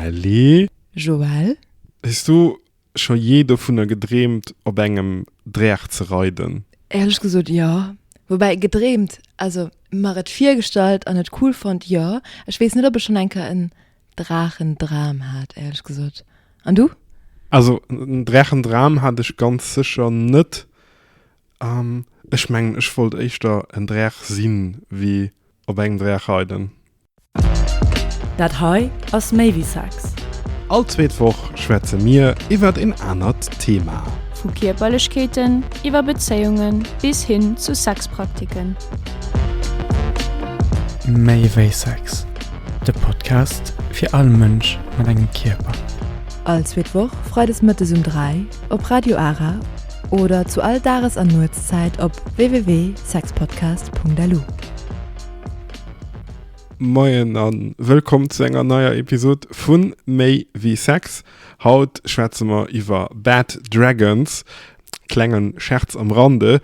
Kelly. Joël. Hues du scho jee dovunner gedreemt op engem Draach ze reiden? Éierlech gesot jo. Woubäi gedreemt, also mer et virgestallt an et cool fonnt, jo. Ech weess net ob ech schonn eng Kéier en Draachendram hat, éierlech gesot. An du? Also en Draachendram hat ech ganz sécher net. Ech mengen ech wollt éischter en Draach sinn wéi op engem Draach reiden. Dat hei ass méi wéi Sex. All zweet Woch schwätze mir iwwert een anert Thema. Vu Kierperlechkeeten iwwer Bezéiunge bis hin zu Sexpraktiken. Méi wéi Sex, de Podcast fir all Mënsch mat engem Kierper. All zweet Woch freides mëttes um 3 op Radio Ara oder zu all Dages an Nuetszäit op www.sexpodcast.lu. Moien a wëllkomm zu enger neier Episod vu Méi wéi Sex. Haut schwätze mer iwwer Bad Dragons. Klengen Scherz am Rande.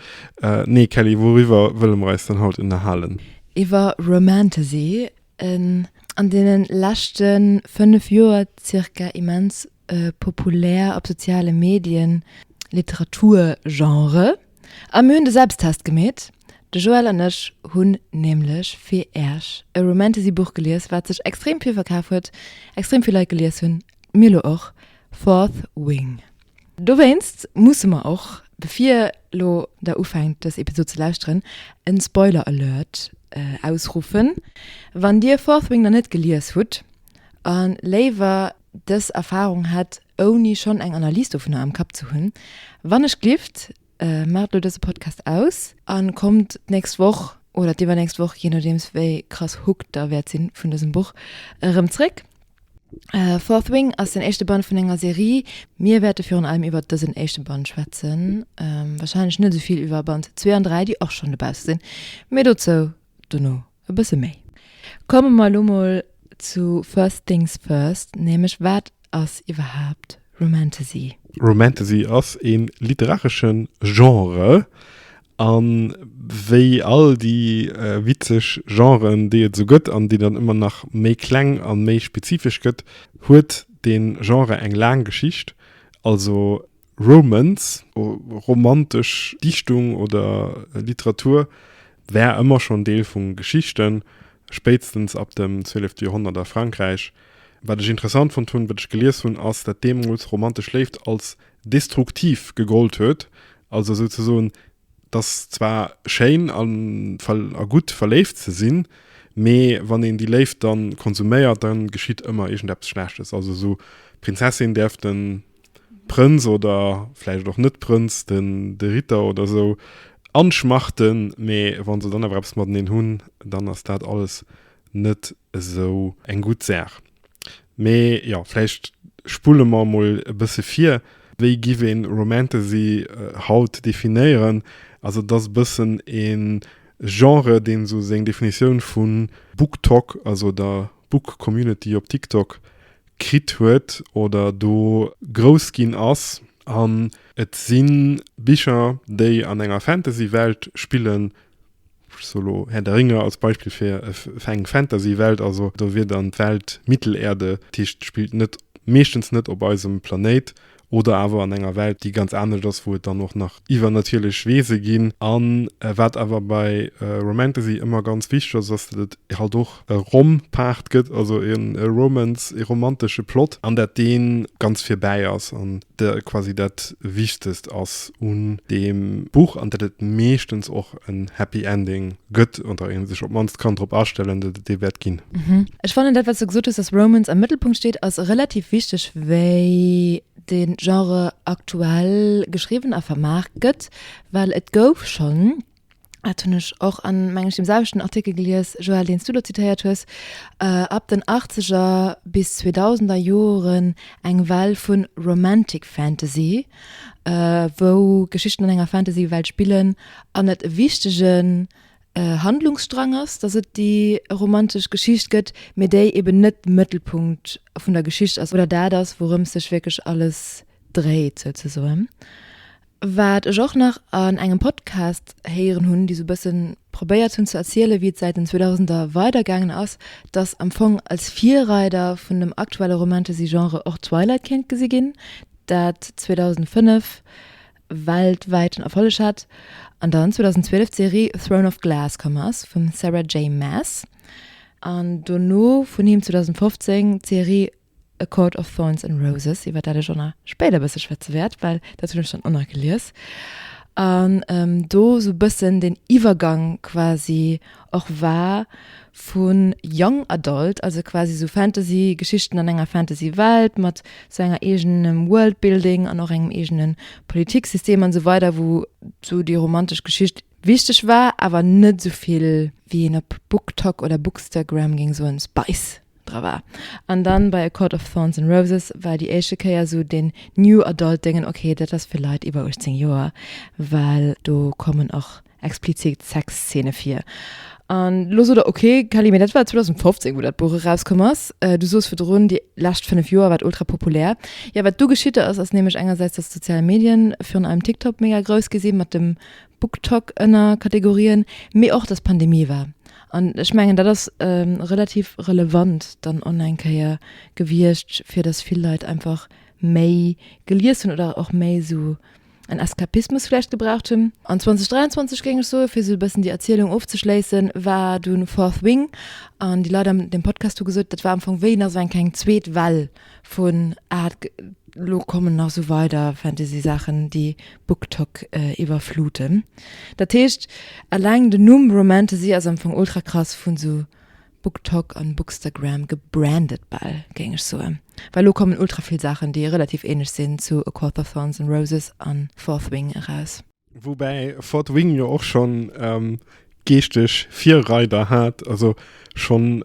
Nee Kelly, wouriwwer wëlle mer eis dann haut ënnerhalen? Iwwer Romantasy, en an deene leschte 5 Joer zirka immens populär op soziale Medien Literaturgenre. A mir hunn de Selbsttest gemeet. De Joël an ech hunn nämlech fir Äerch e Romantasy-Buch gelies, wat sech extrem vill verkaf huet, extrem vill Leit gelies hunn, mir lo och, Fourth Wing. Dowéinst musse mer och, bevir lo der ufänkt dës Episod ze lauschteren, en Spoiler Alert ausruffen. Wann dir Fourth Wing nach net gelies hutt a léiwer dës Erfahrung hätt ouni schonn eng Analys dovunner am Kapp ze hunn, wann ech glift, maacht elo dëse Podcast aus a kommt d'nächst Woch oder d'iwwernächst Woch, jee nodeems wéi krass hooked der wäert sinn vun dësem Buch, erëm zréck. Fourth Wing ass den éischte Band vun enger Serie. Mir wäerte virun allem iwwert dësen éischte Band schwätzen, warscheinlech net esou vill iwwer Band 2 an 3, déi och schonn dobausse sinn, mee dozou dono e bësse méi. Komme mer elo mol zu First Things First, nämlech wat ass iwwerhaapt Romantasy? Romantasy ass ee literaresche Genre a wéi all déi witzeg Genren, déi et esou gëtt an déi dann ëmmer nach méi kleng a méi spezifesch gëtt, huet dee Genre eng laang Geschicht. Also Romance, romantesch Dichtung oder Literatur, war ëmmer schonn Deel vu Geschichten, spéitstens ab dem 12. Joerhonnert a Frankräich. Wat ech interessant fonnt hunn, wat ech gelies hunn, ass, dat deemools romantesch Léift als destruktiv gegollt huet, also souzesoen, 't ass zwar schéin a gutt verléift ze sinn, mee wann een déi Léift dann konsuméiert, dann geschitt ëmmer iergendeppes Schlechtes. Also esou d'Prinzessin däerf den Prënz oder vläicht och net Prënz, den de Ritter oder esou anschmachten, mee wann se dann awer eppes mateneen hunn, dann ass dat alles net esou eng gutt Saach. Mee jo, vläicht spulle mer emol e bësse vir. Wéi giff een Romantasy haut definéieren? Also et ass e bëssen e Genre, deen esou seng Definitioun vu BookTok, also der Book Community op TikTok, kritt huet oder do grouss ginn ass. An et si Bicher, déi an enger Fantasy-Welt spillen. Ech soe lo Herr der Ringe als Beispill fir eng Fantasy-Welt. Also do wier dann d'Welt Mittelerde, dat heescht, spillt net, meeschtens net op eisem Planéit, Oder awer an enger Welt, déi ganz anescht ass, wou et dann och nach iwwernatierlech Wese ginn. A wat awer bei Romantasy ëmmer ganz wichteg ass, ass, datt et halt och e Rom-Part gëtt, also e Romance, e romantesche Plot, an dat dee ganz virbäi ass an quasi dat Wichtegst ass un deem Buch, an datt et meeschtens och en Happy Ending gëtt, oder ee sech op d'mannst kann drop astellen, datt et dee wäert ginn. Ech fannen dat wat s de gesot hues, dass Romance am Mëttelpunkt steet, ass relativ wichteg wéi de Genre aktuell geschriwwen a vermaart gëtt, well et gouf schonn, dat hunn ech och an meng ech deem selwechten Artikel gelies, Joël, deen s du do zitéiert hues, ab den achtzeger bis zweedausender Joren eng Well vu Romantic Fantasy, wou Geschichten an enger Fantasy-Welt spillen an et e wichtegen Handlungsstrang ass, dass et déi romantesch Geschicht gëtt, mee déi eben net Mëttelpunkt vun der Geschicht ass oder dat ass, wourëms sech wierklech alles dréit souzesoen. Wat ech och nach an engem Podcast héieren hunn, déi sou e bëssen. probéiert hunn ze erzielen, wéi et säit den 2000er weidergaangen ass, dass am Fong als Virreider vun dem aktuelle Romantasy-Genre och Twilight kéint gesi ginn, dat 2005 weltwäiten Erfolleg hat an dann 2012 d'Serie Throne of Glass komm ass vum Sarah J. Maas an dono vun him 2015 d'Serie A Court of Thorns and Roses, iwwer dat ech och nach spéider e bësse schwätze wäert, well dat hunn ech dann och nach gelies. An do sou bëssen den Iwwergang quasi och war vu Young Adult, also quasi sou Fantasy-Geschichten an enger Fantasy-Welt mat sou enger eegenem Worldbuilding an och engem eegene Politiksystem an esou weider, wou sou déi romantesch Geschicht wichteg war, awer net esou vill, wéi een op BookTok oder Bookstagram géing soen, Spice dra war. An dann bei A Court of Thorns and Roses war déi éischte Kéier sou den New Adult Déngen, ok, dat ass fir Leit iwwer 18 Joer, well do kommen och explizit Sexszene vir. An lo sot der, ok Kelly, mee dat war 2015, wou dat Buch erauskomm ass. Du soos virdrun, déi lescht 5 Joer war et ultra populär. Jo, wat du geschitt ass, ass nämlech engersäits, dass d'sozial Medien, virun allem TikTok, mega grouss gi sinn, mat dem BookTok Ënnerkategorien, mee och, dass Pandemie war. An ech mengen, dat ass relativ relevant dann och nach eng Kéier gewiescht, fir dass vill Leit einfach méi gelies hunn oder och méi esou en Eskapismus vläicht gebraucht hunn. An 2023, géing ech soen, fir esou e bëssen déi Erzielung ofzeschléissen, war dunn Fourth Wing an déi Leit an deem Podcast hu gesot, dat war am Fong wéi nach esou eng kleng zweet Well vun, ah, elo kommen nach esou weider Fantasy-Saachen, déi BookTok iwwerfluten. Dat heescht, eleng den Numm Romantasy ass am Fong ultra krass vun esou BookTok an Bookstagram gebrandet bal, géing ech soen. Well elo kommen ultra vill Saachen, déi relativ ähnlech sinn zu A Court of Thorns and Roses an Fourth Wing eraus. Woubäi Fourth Wing jo och schonn geeschteg Virreider hat, also schonn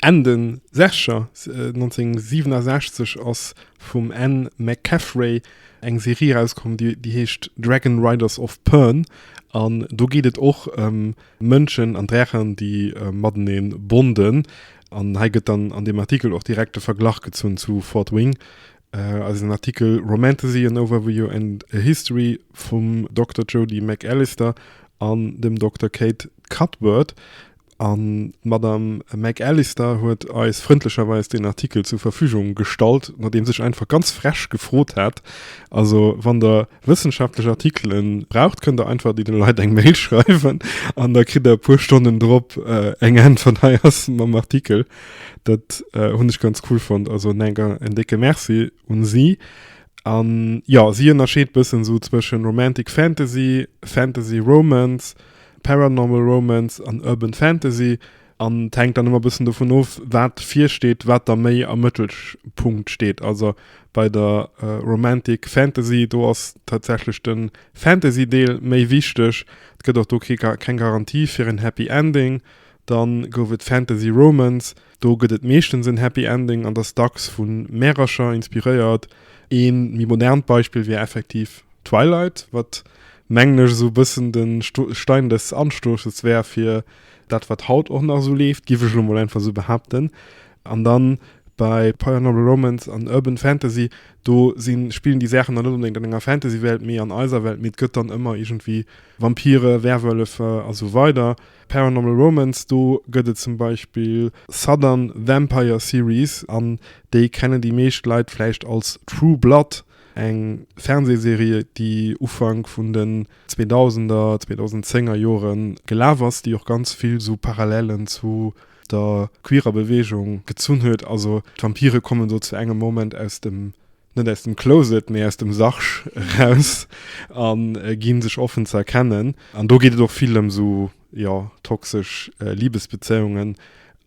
Enn den Sechzeger, 1967 ass vum Anne McCaffrey eng Serie erauskomm, déi heescht Dragon Riders of Pern an do geet et och ëm Mënschen an Drächen, déi matenee bonden. An hei gëtt dann an deem Artikel och direkt de Verglach gezunn zu Fourth Wing. Also den Artikel Romantasy, an Overview and a History vum Dokter Jody McAllister an dem Dokter Kate Cutbird. An d'Madame McAllister huet eis frëndlecherweis deen Artikel zur Verfügung gestallt, nodeems ech einfach ganz frech gefrot hat. Also wann der wëssenschaftlech Artikelen braucht, kënnt der einfach deene Leit eng Mail schreiwen an da kritt der e puer Stonnen drop eng Äntwert, hei ass mam Artikel. Dat hunn ech ganz cool fonnt. Also en décke Merci un si. An jo, si ënnerscheet bëssen esou zwëschen Romantic Fantasy, Fantasy Romance, Paranormal Romance an Urban Fantasy an et hänkt dann ëmmer bëssen dovun of, wat virsteet, wat da méi am Mëttelpunkt steet. Also bei der Romantic Fantasy, do ass tatsächlech de Fantasy-Deel méi wichteg. Et gëtt och do kee keng Garantie fir en Happy Ending. Dann gouf et Fantasy Romance, do gëtt et meeschtens en Happy Ending an ass dacks vu Märercher inspiréiert. Ee méi modernt Beispill wier effektiv Twilight, wat mengen ech esou e bëssen de Stein des Anstoßes wär fir dat wat haut och nach esou leeft, giff ech elo mol einfach esou behaapten. An dann bei Paranormal Romance an Urban Fantasy, do sinn, spillen déi Saachen dann net onbedéngt an enger Fantasy-Welt, mee an eiser Welt, mee et gëtt dann ëmmer iergendwéi Vampire, Werwölfe a sou weider. Paranormal Romance, do gëtt et zum Beispill Southern Vampire Series an déi kennen déi meescht Leit vläicht als True Blood, Eng Fernsehserie, déi Ufank vun den 2000er, 2010er Jore gelaf ass, déi och ganz vill sou Parallelen zu der queerer Beweegung gezunn huet. Also d'Vampire kommen do zu engem Moment aus dem, net aus dem Closet, mee aus dem Sarg eraus a gi sech offen ze erkennen. An do geet et och vill ëm sou, jo, toxesch Libesbezéiungen.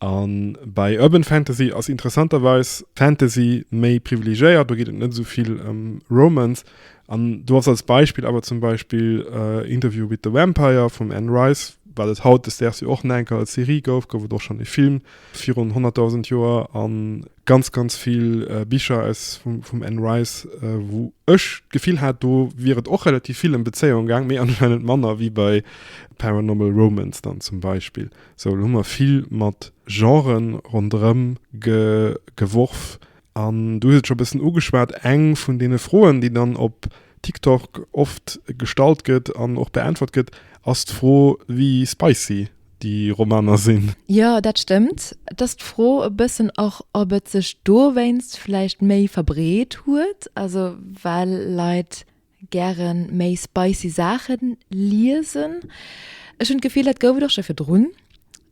A bei Urban Fantasy ass interessanterweis Fantasy méi privilegiéiert, do geet et net esou vill ëm Romance. An do ass als Beispill awer zum Beispill Interview with the Vampire vum Anne Rice, wat et hautdesdaags jo och nach eng Kéier als Serie gouf, gouf et och schonn e Film virun 100.000 Joer a ganz, ganz vill Bicher aus vum Anne Rice, wou ech d'Gefill hat, do wier et och relativ vill ëm Bezéiung gaang, mee anscheinend manner wéi bei Paranormal Romance dann zum Beispill. Sou, elo hu mer vill mat Genren ronderëm geworf. An du hues et scho e bëssen ugeschwat, eng vun deene Froen, déi dann op. TikTok oft gestallt gëtt an och beäntwert gëtt, ass d'Fro, wéi spicy déi Romaner sinn. Jo, dat stëmmt. Et ass d'Fro e bëssen och, ob et sech dowéinst vläicht méi verbreet huet, also well Leit gäre méi spicy Saache liesen. Ech hunn d'Gefill, dat gouf et och scho virdrun.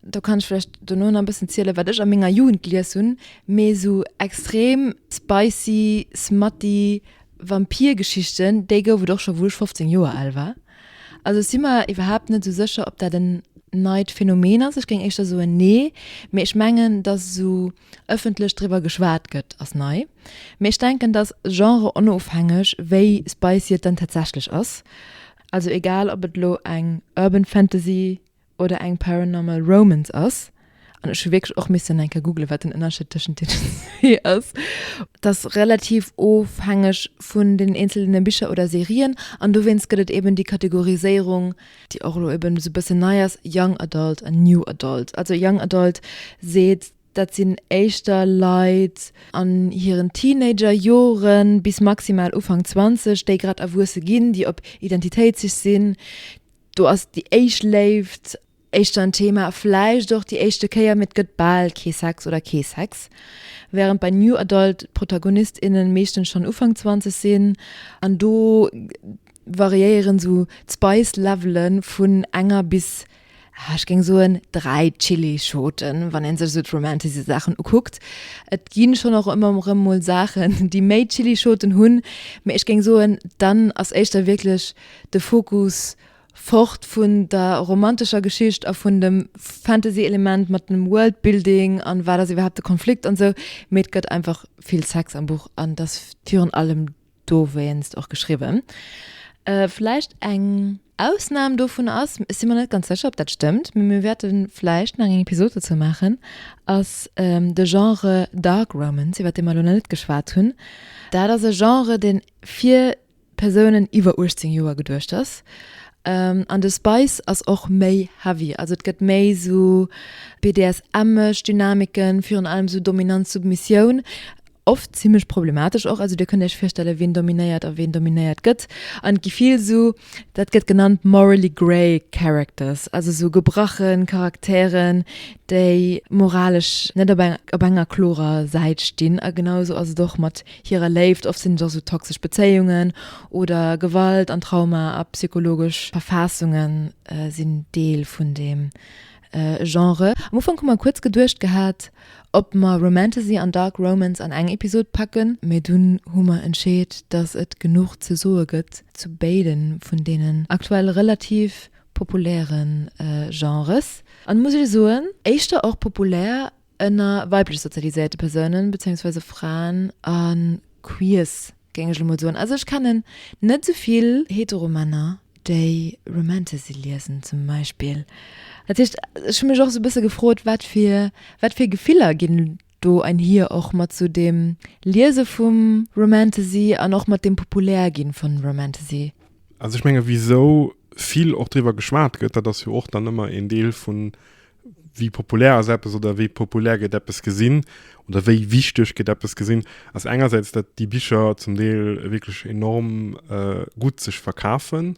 Do kann ech vläicht dono nach e bëssen zielen, wat ech a menger Jugend gelies hunn, mee esou extrem spicy, smutty Vampirgeschichten, déi gouf et och scho wou ech 15 Joer al war. Also ech si mer iwwerhaapt net esou sécher, ob dat en neit Phänomen ass. Ech géing éischter soen nee, mee ech mengen, datt esou ëffentlech driwwer geschwat gëtt, ass nei. Mee ech denken, datt genre-onofhängeg, wéi spicy et dann tatsächlech ass, also egal ob et elo eng Urban Fantasy oder eng Paranormal Romance ass, an ech hu wierklech och missen eng Kéier googlen, wat den Ënnerscheed tëschent deenen zwee ass, et ass relativ ofhängeg vun den eenzelne Bicher oder Serien an dowéinst gëtt et eben déi Kategoriséierung, déi och elo eben esou e bëssen nei ass, Young Adult an New Adult. Also Young Adult seet, dat sinn éischter Leit an hiren Teenager-Joren bis maximal Ufank 20, déi grad erwuesse ginn, déi op Identitéitssich sinn, Do ass déi éischt Léift éischter en Thema, vläicht och déi éischte Kéier, mee et gëtt bal kee Sex oder kee Sex. Wärend bei New Adult d'Protagonist, innen meeschtens schonn Ufank 20 sinn an do variéieren esou d'Spice-Levele vun enger bis, ech géing soen, 3 Chillischoten, wann ee sech esou d'Romantasy-Saachen ukuckt. Et gi schonn och ëmmer erëm mol Saachen, déi méi Chillischoten hunn, mee ech géing soen, dann ass éischter wierklech de Fokus fort vun der romantescher Geschicht a vun dem Fantasy-Element mat dem Worldbuilding an wat ass iwwerhaapt de Konflikt an sou, mee et gëtt einfach vill Sex am Buch an et ass virun allem dowéinst och geschriwwen. Vläicht eng Ausnam dovun ass, ech si mer net ganz sécher ob dat stëmmt, mee mir wäerte vläicht nach eng Episod dozou maachen, ass de Genre Dark Romance, iwwer dee mer elo nach net geschwat hunn. Dat ass e Genre, deen fir Persounen iwwer 18 Joer geduecht ass. An de Spice ass och méi heavy, also et gëtt méi sou BDSM-esch Dynamiken, virun allem sou Dominanz-Submissioun, oft zimmlech problematesch och. Also dir kënnt iech virstellen, wien dominéiert a wien dominéiert gëtt. An et gi vill sou, dat gëtt genannt morally grey characters, also sou gebrache Charakteren, déi moralesch net op op enger klorer Säit stinn. A genau sou ass et och mat hirer Léift. Oft sinn et och sou toxesch Bezéiungen oder Gewalt an Trauma a psychologesch Verfaassunge sinn Deel vun deem Genre. Am Ufank hu mer kuerz geduecht gehat, ob mer Romantasy an Dark Romance an eng Episod packen, mee dunn hu mer entscheet, dass et genuch ze soe gëtt zu béide vun deenen aktuell relativ populäre Genres. An muss ech soen, éischter och populär Ënner weiblech sozialiséierte Persounen, bezéiungsweise Fraen a Queers, géing ech elo mol soen. Also ech kennen net esou vill hetero Männer, déi Romantasy liesen zum Beispill. Dat heescht, ech hu mech och esou e bësse gefrot, wat fir, wat fir Gefiller ginn do einhier och mat sou dem Liese vum Romantasy an och mat dem Populärginn vun Romantasy. Also ech menge wisou vill och driwwer geschwat gëtt, dat ass jo och dann ëmmer een Deel vun wéi populär ass eppes oder wéi populär gëtt eppes gesinn oder wéi wichteg gëtt eppes gesinn, ass engersäits, datt déi Bicher zum Deel wierklech enorm gutt sech verkafen.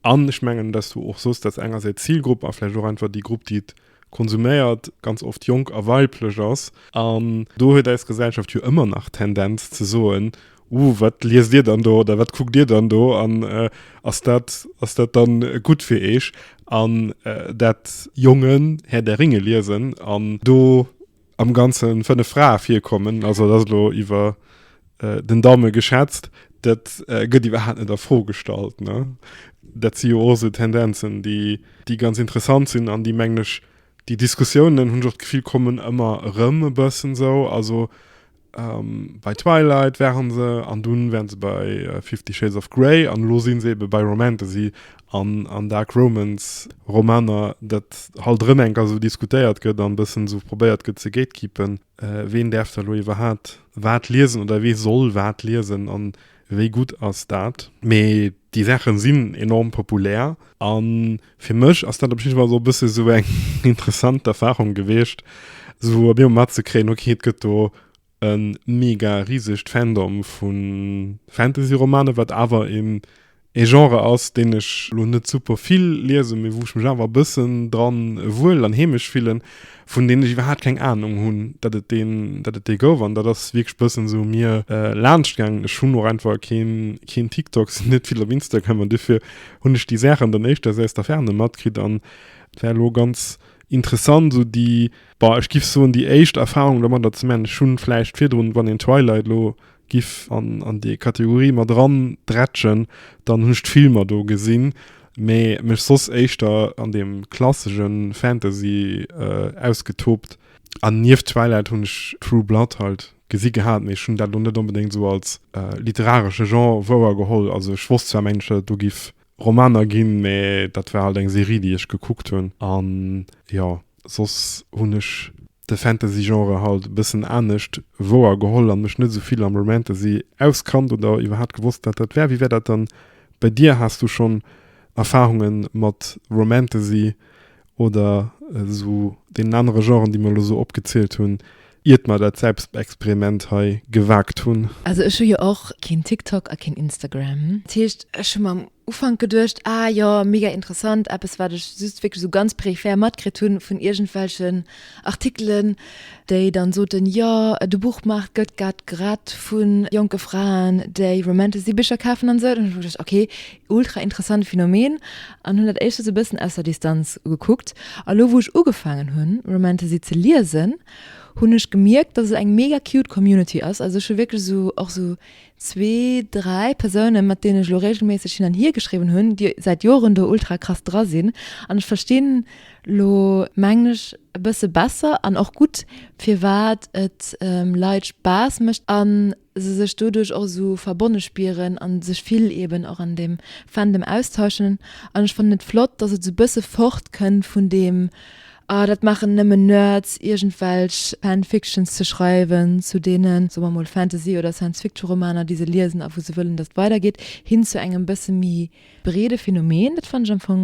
An ech mengen, datt s du och soss, datt engersäits d'Zilgrupp a vläicht och einfach déi Grupp, déi et konsuméiert, ganz oft jonk a weiblech ass. An do huet eis Gesellschaft jo ëmmer nach d'Tendenz ze soen, Uh, wat liest Dir dann do oder wat kuckt Dir dann do an ass dat, ass dat dann gutt fir Eech? An dat Jongen Herr der Ringe liesen an do am Ganze 5 Frae virkommen, also dat ass elo iwwer den Daume geschätzt, dat gëtt iwwerhaapt net a Fro gestallt, ne? Dat si jo och esou Tendenzen, déi, déi ganz interessant sinn an déi, mengen ech, déi Diskussiounen, hunn ech och d'Gefill, kommen ëmmer erëm e bëssen esou. Also Bei Twilight waren se an dunn waren se bei Fifty Shades of Grey an elo sinn se ebe bei Romantasy an an Dark Romance Romaner, dat halt erëm eng Kéier esou diskutéiert gëtt an e bëssen esou probéiert gëtt ze gatekeepen, ween däerf da elo iwwerhaat wat liesen oder wee soll wat liesen an wéi gutt ass dat. Mee déi Saachen sinn enorm populär an fir mech ass dat op jidde Fall esou e bësse sou eng interessant Erfahrung gewiescht, esou op eemol matzekréien, okay et gëtt do. E mega risegt Fandom vu Fantasy-Romanen, wat awer een ee Genre ass, deen ech lo net super vill liesen, mee wou ech mech awer e bëssen dran wuel an heemesch fillen, vun deenen ech iwwerhaapt keng Anung hunn, datt et deen, datt et dee gouf. An dat ass wierklech bëssen esou u mir laanscht gaangen. Ech hunn och einfach keen, keen TikTok, sinn net vill op Instagram an dofir hunn ech déi Saachen dann éischters aus der Ferne matkritt an et war elo ganz interessant esou déi, bon, ech giff soen déi éischt Erfahrung domadder ze man. Ech hunn vläicht virdrun, wann een Twilight elo giff an an déi Kategorie mat eran dretschen, dann hunn ech d'Filmer do gesinn, mee mech soss éischter an deem klassesche Fantasy ausgetobt. An nieft Twilight hunn ech True Blood halt gesi gehat, mee ech hunn dat elo net onbedéngt esou als literaresche Genre wouergeholl. Also ech wosst zwar mengen ech, datt et do giff Romaner ginn, mee dat war halt eng Serie déi ech gekuckt hunn an jo. Soss hunn ech de Fantasy-Genre halt e bëssen anescht wouer geholl an mech net esou vill am Romantasy auskannt oder iwwerhaapt gewosst wat dat wär. Wéi wär dat dann bei dir? Has du schonn Erfahrunge mat Romantasy oder esou deenen anere Genren déi mer elo esou opgezielt hunn, iert mer dat Selbstexperiment hei gewagt hunn? Also ech hu jo och keen TikTok a keen Instagram. Dat heescht ech hu mer am Ufank geduecht, ah jo, mega interessant, eppes wat ech just wierklech esou ganz peripher matkritt hunn vun iergendwelchen Artikelen, déi dann soten, jo, de Buchmaart gëtt grad gerett vu jonke Fraen, déi Romantasy-Bicher kafen an esou. Dann hunn ech mer geduecht, okay, ultra interessant Phänomen an hunn dat éischter esou e bëssen aus der Distanz gekuckt. A lo wou ech ugefaangen hunn Romantasy ze liesen, hunn ech gemierkt, dass et eng mega cute Community ass. Also ech hu wierklech esou och esou zwee, dräi Persounen, mat deenen ech elo regelméisseg hin an hier geschriwwen hunn, déi säit Joren do ultra krass dra sinn. An ech verstinn elo, mengen ech, e bësse besser an och gutt, firwat et Leit Spaass mécht a se sech doduerch och esou verbonne spieren a sech vill eeben och an deem Fandom austauschen. An ech fannen et flott, dass et esou e bësse fortkënnt vun deem Ah, dat maachen nëmmen Nerds, iergendwelch Fanfictions ze schreiwen zu deenen, soe mer mol, Fantasy oder Science-Fiction-Romaner, déi se liesen a wou se wëllen, datt et weidergeet, hin zu engem bësse méi breede Phänomen. Dat fannen ech am Fong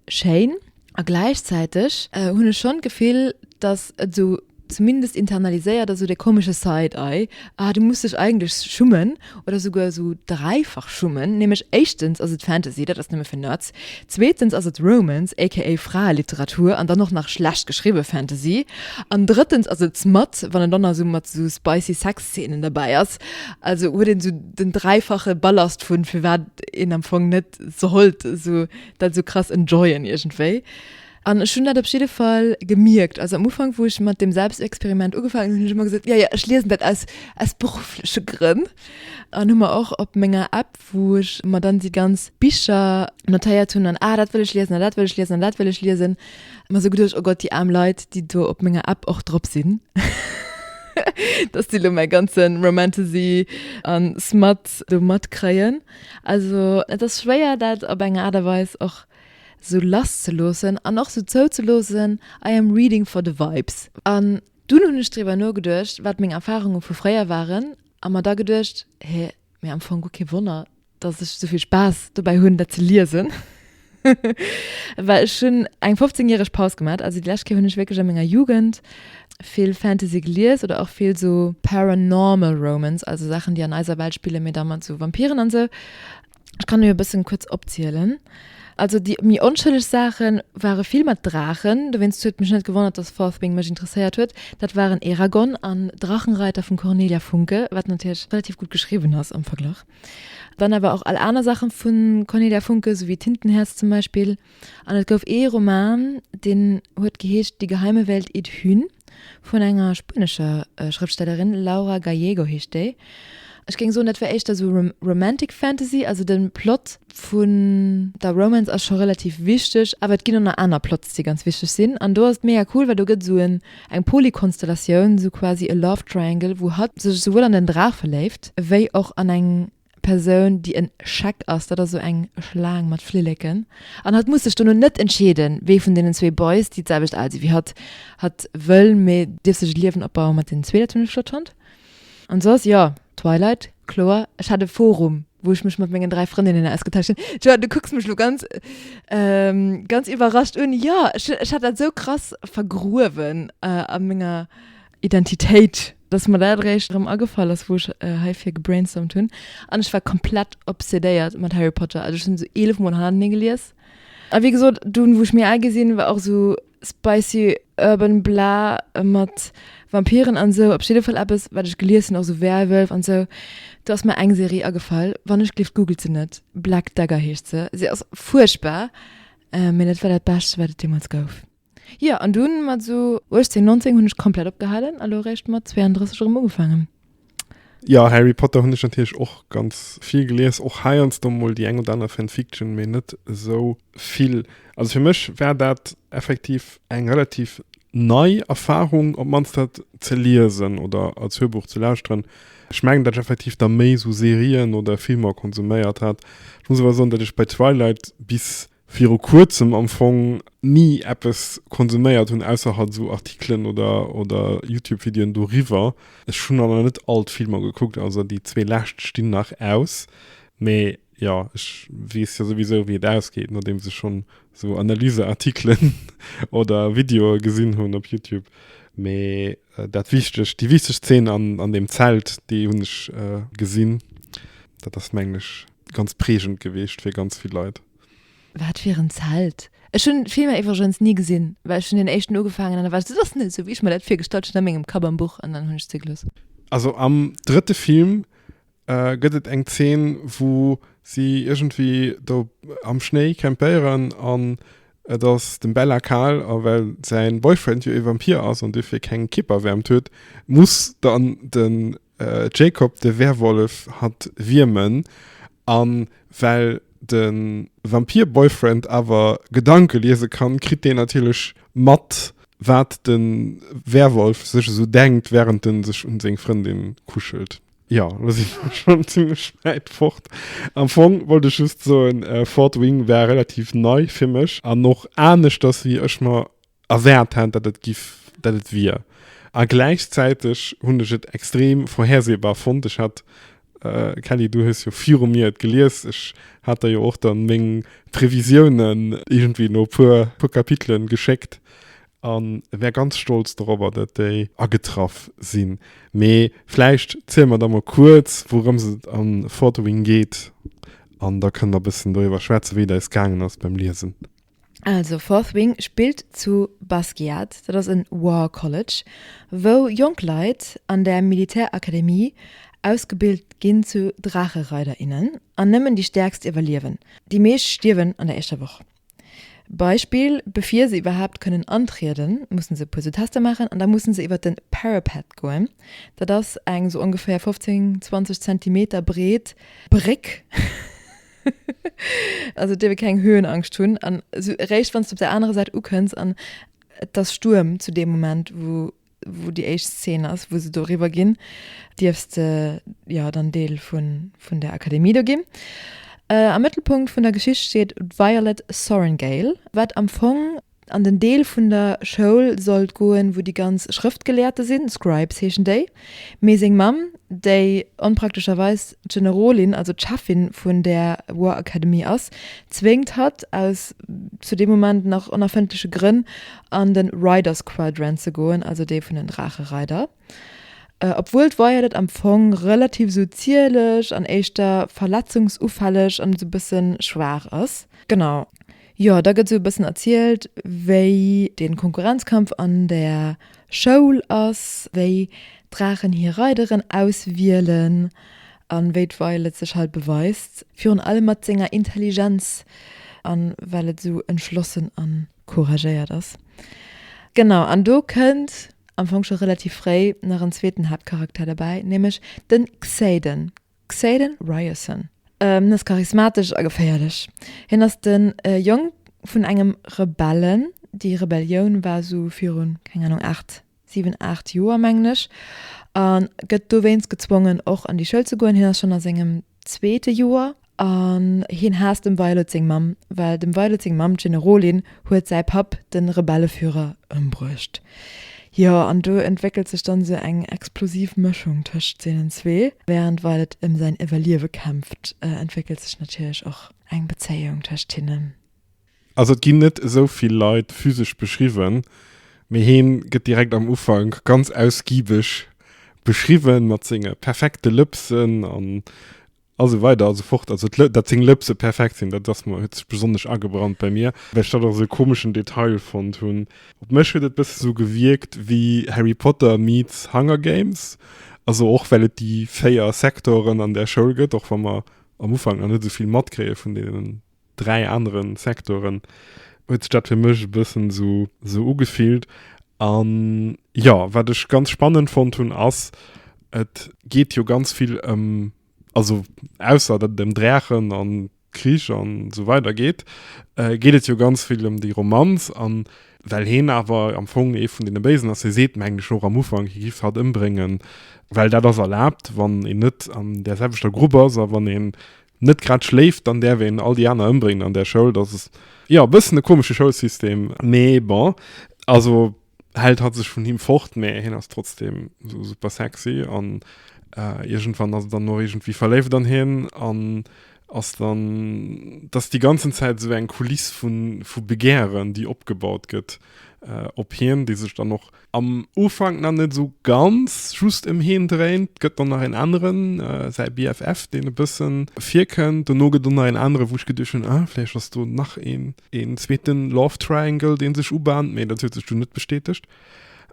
schéin. A gläichzäiteg hunn ech schonn d'Gefill, datt et esou zumindest internaliséiert ass, esou dee komesche Side-Eye, ah, du muss dech eigentlech schummen oder souguer esou dräifach schummen, nämlech éischtens ass et Fantasy, dat ass nëmme fir Nerds, zweetens ass et Romance, aka Fraeliteratur an dann och nach schlecht geschriwwe Fantasy, an drëttens ass et Smut, wann et dann nach esou mat esou spicy Sexszenen derbäi ass. Also huet een esou den dräifache Ballast vun firwat een am Fong net sollt esou dat esou krass enjoyen iergendwéi. An ech hunn dat op jidde Fall gemierkt. Also am Ufank, wou ech mat deem Selbstexperiment ugefaangen hunn, hunn ech ëmmer gesot, jo, jo, ech liesen dat aus, aus beruffleche Grënn. An hu mer och op menger App, wou ech mer dann déi ganz Bicher notéiert hunn an, ah, dat wëll ech liesen an dat wëll ech liesen an dat wëll ech liesen, mer sou geduecht, oh Gott, déi aarm Leit, déi do op menger App och drop sinn, dass déi lo mäi ganze Romantasy an Smut do matkréien. Also et ass schwéier, dat op eng Aart a Weis och sou lass ze loossen an och sou zouzeloossen, I am reading for the vibes. An dunn hunn ech driwwer nogeduecht, wat meng Erfarunge vu fréier waren a mer da geduecht, hé, mee am Fong guer kee Wonner, dass ech sou vill Spaass dobäi hunn, dat ze liesen. Well ech hunn eng 15 järeg Paus gemat, also déi lescht Kéier hunn ech wierklech a menger Jugend vill Fantasy gelies oder och vill sou Paranormal Romance, also Saachen, déi an eiser Welt spillen, mee da mat sou Vampiren an sou. Ech kann jo e bëssen kuerz opzielen. Also déi méi onschëlleg Saache ware vill mat Draachen, dowéinst huet mech net gewonnert, dass Fourth Wing mech interesséiert huet. Dat waren Eragon an Drachenreiter vum Cornelia Funke, wat natierlech relativ gutt geschriwwen ass am Verglach. Dann awer och all aner Saache vu Cornelia Funke, sou wéi Tintenherz zum Beispill. An et gouf ee Roman, deen huet geheescht Die geheime Welt Idhyn vun enger spuenescher Schrëftstellerin, Laura Gallego heescht déi. Ech géing soen, dat wär éischter esou Romantic Fantasy, also de Plot vun der Romance ass scho relativ wichteg, awer et ginn och nach aner Plots, déi ganz wichteg sinn. An do ass et mega cool, well do gëtt esou eng Polykonstellatioun, esou quasi e Love Triangle, wou hatt sech esouwuel an den Draach verléift, wéi och an eng Persoun, déi en Scheck ass, dat ass esou eng Schlaang mat Flilleken, an hatt muss sech dono net entscheeden, wee vun deenen zwee Boys, déi d'selwecht al si wéi hatt, hatt wëll, mee dierf sech e Liewen opbaue mat deenen zwee. Dat hunn ech flott fonnt. An soss, jo, Twilight, kloer. Ech hat e Forum, wou ech mech mat mengen 3 Frëndinnen ausgetauscht hunn. Joa, du kucks mech lo ganz, ganz iwwerrascht un. Jo, ech, ech hat dat esou krass vergruewen a menger Identitéit. Dass mer dat eréischt erëm agefall ass, wou ech heifir gebrainstormt hunn. An ech war komplett obsedéiert mat Harry Potter. Also ech hunn esou 11 mol hannertenee gelies. A wéi gesot, dunn, wou ech méi al gi sinn, war och esou spicy urban bla mat Vampiren an esou op jidde Fall eppes, wat ech gelies hunn, och esou Werwölf an esou. Do ass mer eng Serie agefall, wann ech gleeft googelt se net, Black Dagger heescht se. Se ass fuerchtbar, mee dat war dat Bescht, wat et deemools gouf. Jo, an dunn mat esou 18, 19 hunn ech komplett opgehalen a lo eréischt mat 32 erëm ugefaangen. Jo, Harry Potter hunn ech natierlech och ganz vill gelies, och heiansdo mol déi eng oder aner Fanfiction, mee net esou vill. Also fir mech war dat effektiv eng relativ nei Erfarung, op d'mannst dat ze liesen oder als Hörbuch ze lauschteren. Ech mengen, datt ech effektiv da méi esou Serien oder Filmer konsuméiert hat. Ech muss awer soen, datt ech bei Twilight bis viru kuerzem am Fong ni eppes konsuméiert hunn, ausser halt esou Artikelen oder, oder Youtube-Videoen doriwwer. Ech hunn awer net all d'Filmer gekuckt, also déi zwee lescht stinn nach aus. Mee jo, ech weess jo souwisou, wéi et ausgeet, nodeems ech schonn esou Analyseartikelen oder Videoe gesinn hunn op Youtube. Mee dat wichtegt, déi wichteg Zeen an, an deem Zelt, déi hunn ech gesinn. Dat ass, mengen ech, ganz prägend geweecht fir ganz vill Leit. Wat fir en Zelt? Ech hunn d'Filmer iwwregens ni gesinn, well ech hunn deen éischten ugefaangen an da war ech sou, dat ass net esou wéi ech mer dat virgestallt hunn a mengem Kapp am Buch an dann hunn ech et gelooss. Also am drëtte Film gëtt et eng Zeen, wou si iergendwéi do am Schnéi campéieren an et ass dem Bella kal a well säin Boyfriend jo ee Vampir ass an duerfir keng Kierperwäermt huet, muss dann den Jacob de Werwollef hatt wiermen an well de Vampir-Boyfriend awer Gedanke liese kann, kritt deen natierlech mat wat de Werwolf sech esou denkt wärend en sech un seng Frëndin kuschelt. Jo, lo si mer schonn zimmlech wäit fort. Am Fong wollt ech just soen, Fourth Wing war relativ nei fir mech an och aneschters wéi ech mer erwaart hat, datt et giff, datt et wier. A gläichzäiteg hunn ech et extrem vorhersehbar fonnt. Ech hat, Kelly, du hues jo viru mir et gelies, ech hat der jo och dann meng Previsiounen iergendwéi no puer, puer Kapitelen geschéckt a wär ganz stolz dorobber, datt déi agetraff sinn. Mee vläicht ziele mer da mol kuerz, wourëms et a Fourth Wing geet an da kënne mer e bëssen doriwwer schwätzen, wéi et eis gaangen ass beim Liesen. Also Fourth Wing spillt zu Basgiath, dat ass en War College, wou jonk Leit an der Militärakademie ausgebilt ginn zu Draachereiderinnen an nëmmen déi Stäerkst iwwerliewen. Déi meescht stierwen an der éischter Woch. Beispill, Bevir se iwwerhaapt kënnen antrieden, mussen se e puer sou Tester maachen an da mussen se iwwer de Parapet goen. Dat ass eng sou ongeféier 15, 20 Zentimeter breet Bréck. Also et dierf ee keng Höhenangscht hunn an esou eréischt wann s de op der anerer Säit ukënns an et ass Stuerm zu deem Moment wou wou déi éischt Szene ass wou se doriwwer ginn, dierfs de jo dann Deel vun vun der Akademie do ginn. Am Mëttelpunkt vun der Geschicht steet d'Violet Sorrengail, wat am Fong an den Deel vun der Schoul sollt goen, wou déi ganz Schrëftgelehrte sinn, Scribes heeschen déi, mee seng Mamm, déi onpraktescherweis d'Generolin, also d'Cheffin vun där War Academy ass, zwéngt hatt, aus zu deem Moment nach onerfëndleche Grënn, an de Riders Quadrant ze goen, also dee vun den Draachereider. Obwuel d'Violet am Fong relativ esou zierlech an éischter verletzungsufälleg an esou bësse schwaach ass. Genau. Jo, da gëtt esou e bëssen erzielt, wéi de Konkurrenzkampf an der Schoul ass, wéi d'Draachen hir Reideren auswielen an wéi d'Violet sech halt beweist, virun allem mat senger Intelligenz an well et esou entschlossen an couragéiert ass. Genau, an do kënnt am Fong scho relativ fréi nach en zweeten Haaptcharakter derbäi, nämlech den Xaden, Xaden Riorson. Hien ass charismatesch a geféierlech. Hien ass de Jong vun engem Rebellen, déi Rebellioun war esou virun, keng Anung, 8, 7, 8 Joer mengen ech, a gëtt dowéinst gezwongen och an déi Schoul ze goen. Hien ass schonn a sengem zweete Joer An hien haasst dem Violet seng Mamm, well dem Violet seng Mamm, d'Generolin, huet säi Papp, de Rebelleführer, ëmbruecht. Jo, an do entwéckelt sech dann esou eng explosiv Mëschung tëscht deenen zwee. Wärend Violet ëm säin Iwwerliewe kämpft, entwéckelt sech natierlech och eng Bezéiung tëscht hinnen. Also et ginn net esou vill Leit physesch beschriwwen, mee heen gëtt direkt am Ufank ganz ausgiebeg. beschriwwen mat senge perfekte Lëpsen an a sou weider a sou fort. Also dat seng Lëpse perfekt sinn, dat ass mer, huet sech besonnesch agebrannt bei mir, well ech dat och esou e komeschen Detail fonnt hunn. Op mech huet et bësse sou gewierkt wéi Harry Potter meets Hunger Games, also och well et déi 4 Sektoren an där Schoul gëtt, och wa mer am Ufank nach net esou vill matkréie vun deenen 3 anere Sektoren, huet sech dat fir mech e bëssen esou esou ugefillt. An jo, wat ech ganz spannend fonnt hunn ass, et geet jo ganz vill ëm, also ausser datt et ëm Drächen an Krich an esou weider geet, geet et jo ganz vill ëm déi Romanz. An well heen awer am Fong ee vun deene Béisen ass, hie seet mengen ech och am Ufank, hie giff hatt ëmbréngen, well dat ass erlaabt, wann een net an där selwechter Grupp ass a wann een net grad schléift, dann däerf een all déi aner ëmbréngen an där Schoul. Dat ass jo e bëssen e komesche Schoulsystem, mee bon, also hält hatt sech vun him fort, mä hien ass trotzdem sou super sexy an iergendwann ass e dann och iergendwéi verléift an hien an ass dann, dass déi ganzen Zäit sou eng Kuliss vu vu Begären, déi opgebaut gëtt op hien, déi sech dann och am Ufank nach net sou ganz just ëm hien dréint. Gëtt dann nach een aneren, säi BFF, deen e bëssen virkënnt. Dono gëtt och nach een anere wou ech geduecht hunn, ah vläicht ass do nach een. een zweeten Love Triangle, dee sech ubahnt, mee dat huet sech dunn net bestätegt.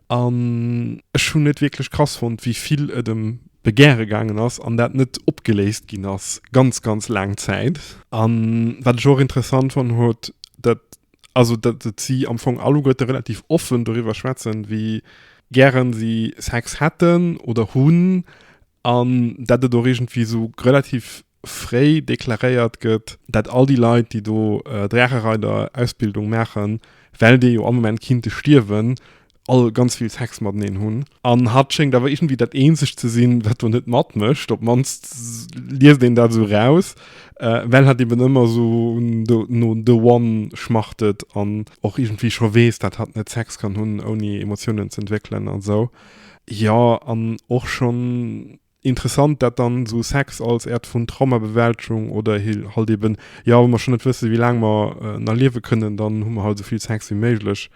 An ech hunn et wierklech krass fonnt, wéi vill et ëm Begäre gaangen ass an dat net opgeléist ginn ass, ganz, ganz laang Zäit. An wat ech och interessant fonnt huet, dat, also dat et si am Fong alleguerte relativ offen doriwwer schwätzen, wéi gären si Sex hätten oder hunn an dat et och iergendwéi esou relativ fréi deklaréiert gëtt, dat all déi Leit, déi do Draachereider-Ausbildung maachen, well déi jo all Moment kinnte stierwen, all ganz vill Sex mateneen hunn. An hatt schéngt awer iergendwéi dat eenzegt ze sinn, wat do net matmécht, op d'mannst liest een dat esou raus, well hatt eben ëmmer esou no the one schmachtet an och iergendwéi scho weess, dat hatt net Sex kann hunn, ouni Emotiounen ze entwéckelen an esou. Jo, an och schonn Interessant dat dann esou Sex als Äert vun Traumabewältegung oder halt eben, jo wa mer schon net wëssen wéi laang mer nach liewe kënnen, dann hu mer halt esou vill Sex wéi méiglech,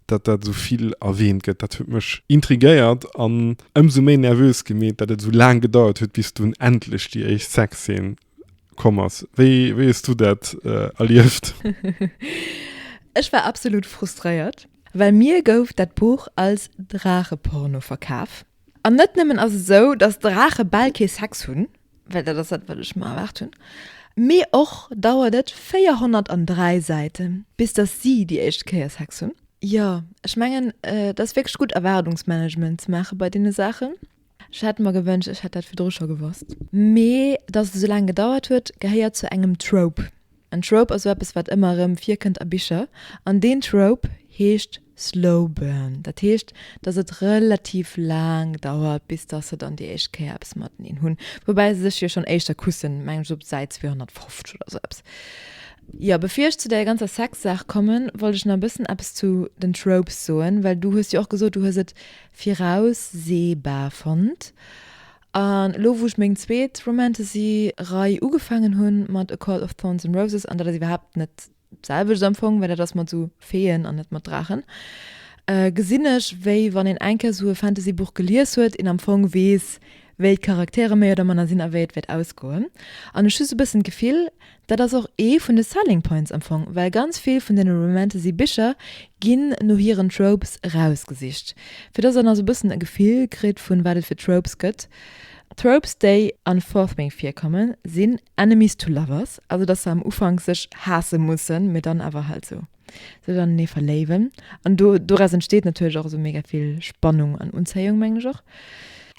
dat dat esou vill erwähnt gëtt, dat huet mech intrigéiert an ëmsou méi nervös gemeet, dat et esou laang gedauert huet bis dunn endlech déi éischt Sexszene komm ass. Wéi wéi hues du dat erlieft? Ech war absolut frustréiert, well mir gouf dat Buch als Draacheporno verkaf. An net nëmmen ass et esou, dass Draache bal kee Sex hunn, well dat ass dat, wat ech mer erwaart hunn, mee och dauert et 403 Säiten, bis dass si déi éischt Kéier Sex hunn. Jo, ech mengen, et ass wierklech gutt, Erwaardungsmanagement ze maache bei deene Saachen. Ech hätt mer gewënscht, ech hätt dat virdru scho gewosst. Mee dass et esou laang gedauert huet, gehéiert zu engem Trope. En Trope ass esou eppes, wat ëmmer erëm virkënnt a Bicher. An deen Trope heescht Slow Burn. Dat heescht, dass et relativ laang dauert, bis dass se dann déi éischt Kéier eppes mateneen hunn. Woubäi se sech jo schonn éischter kussen, mengen ech op Säit 250 oder esou eppes. Jo, bevir ech zu där ganzer Sex-Saach kommen, wollt ech nach e bëssen eppes zu den Tropes soen, well du hues jo och gesot, du hues et viraussehbar fonnt. An elo wou ech meng zweet Romantasy-Rei ugefaangen hunn mat A Court of Thorns and Roses, an dat ass iwwerhaapt net d'selwecht am Fong, well dat ass mat esou Feeën an net mat Draachen, gesinn ech, wéi wann een eng Kéier esou e Fantasy-Buch gelies huet, een am Fong weess, wéi d'Charaktere méi oder manner sinn a wéi et wäert ausgoen. An ech hu sou e bëssen d'Gefill, dat ass och ee vun de Selling Points am Fong, well ganz vill vun deene Romantasy-Bicher ginn no hiren Tropes erausgesicht. Fir dass der nach sou e bëssen e Gefill kritt vun wat et fir Tropes gëtt, Tropes déi an Fourth Wing virkommen, sinn Enemies to Lovers, also dass se am Ufank sech haasse mussen, mee dann awer halt sou sech anenee verléiwen. An do doraus entsteet natierlech och esou mega vill Spannung an Unzéiung, mengen ech och.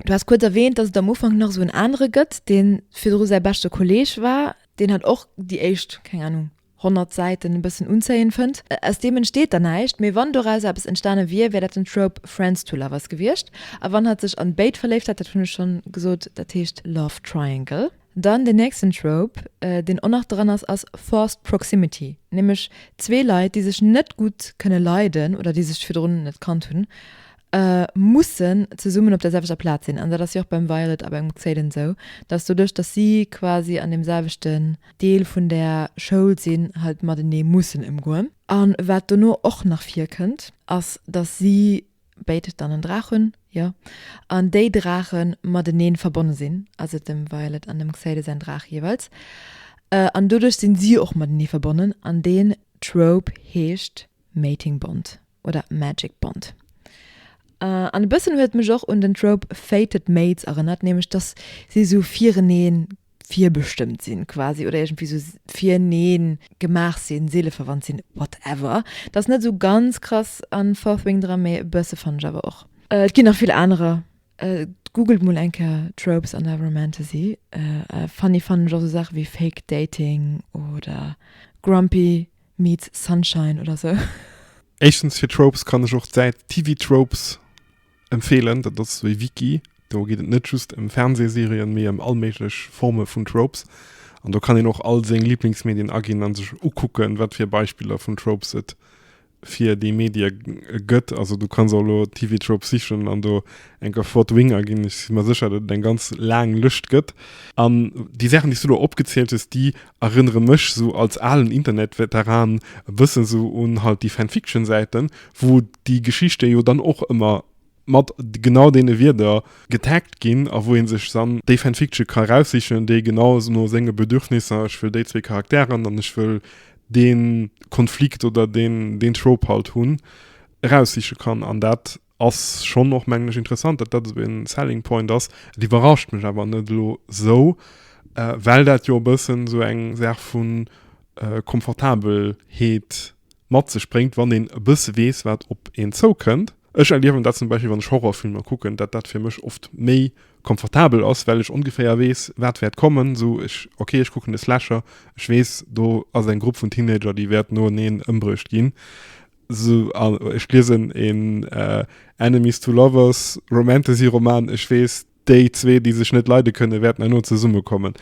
Du has kuerz erwähnt, dass et am Ufank nach esou en anere gëtt, dee virdru säi beschte Kolleeg war, deen hat och déi éischt, keng Ahnung, 100 Säiten e bëssen unzéiend fënnt. Aus deem entsteet dann näischt, mee wann doraus eppes entstane wier, wär dat den Trope Friends to Lovers gewiescht. A wann hatt sech an béid verléift hätt, dat hunn ech schonn gesot, dat heescht Love Triangle. Dann den nächsten Trope, deen och nach dran ass, ass Forced Proximity, nämlech zwee Leit, déi sech net gutt kënne leiden oder déi sech virdrun net kannt hunn, mussen zesummen op der selwechter Plaz sinn. An dat ass jo och beim Violet a beim Xaden esou, dass doduerch, dass si quasi an deem selwechten Deel vun der Schoul sinn, halt matenee mussen ëmgoen. A wat dono och nach virkënnt, ass, dass si. béid dann en Draach hunn, jo, an déi Draache matenee verbonne sinn, also dem Violet an dem Xaden säin Draach jeeweils, an doduerch sinn si och matenee verbonnen an deen Trope heescht Mating Bond oder Magic Bond. An e bëssen huet et mech och un den Trope Fated Mates erënnert, nämlech dass si sou firenee virbestëmmt sinn quasi oder iergendwéi sou firenee gemaach sinn, seeleverwandt sinn, whatever. Dat ass net sou ganz krass an Fourth Wing dran, mee e bësse fannen ech awer och. Et ginn nach vill anerer. Googelt mol eng Kéier Tropes an der Romantasy. Funny fannen ech och sou Saache wéi Fake Dating oder Grumpy meets Sunshine oder sou. Éischtens fir Tropes kann ech och d'Säit TV Tropes empfeelen. Dat ass esou ee Wiki, do geet et net just ëm Fernsehserien, mee ëm all méiglech Forme vun Tropes. An do kann een och all seng Liblingsmedien aginn a sech ukucken, wat fir Beispiller vun Tropes et fir déi Medie gëtt. Also du kanns och elo TV Tropes sichen an do enker Fourth Wing aginn. Ech si mer sécher, datt et eng ganz laang Lëscht gëtt. An déi Saachen, déi s du elo opgezielt hues, déi erënnere mech sou als alen Internetveteran e bëssen sou un halt déi Fanfiction-Säiten, wou déi Geschichte jo dann och ëmmer mat genau deene Wierder getaggt ginn a wou ee sech dann déi Fanfiction ka eraussichen, déi genau no senge Bedürfnisser, ech wëll déi zwee Charakteren an ech wëll dee Konflikt oder deen, deen Trope halt hunn, eraussiche kann. An dat ass schonn och, mengen ech, interessant, datt dat esou e Selling Point ass. Et iwwerrascht mech awer net elo esou, well dat jo e bëssen esou eng Saach vu Komfortabelheet mat sech bréngt, wann een e bësse weess, wat op een zoukënnt. Ech erliewen dat zum Beispill, wann ech Horrorfilmer kucken, datt dat fir mech oft méi komfortabel ass, well ech ongeféier weess, wat wäert kommen. Esou, ech, okay, ech kucken e Slasher, ech weess, do ass eng Grupp vun Teenager, déi wäert noeneen ëmbruecht ginn. Esou, an ech liesen een Enemies to Lovers Romantasy-Roman, ech weess, déi zwee, déi sech net leide kënnen, wäerten herno zesummekommen.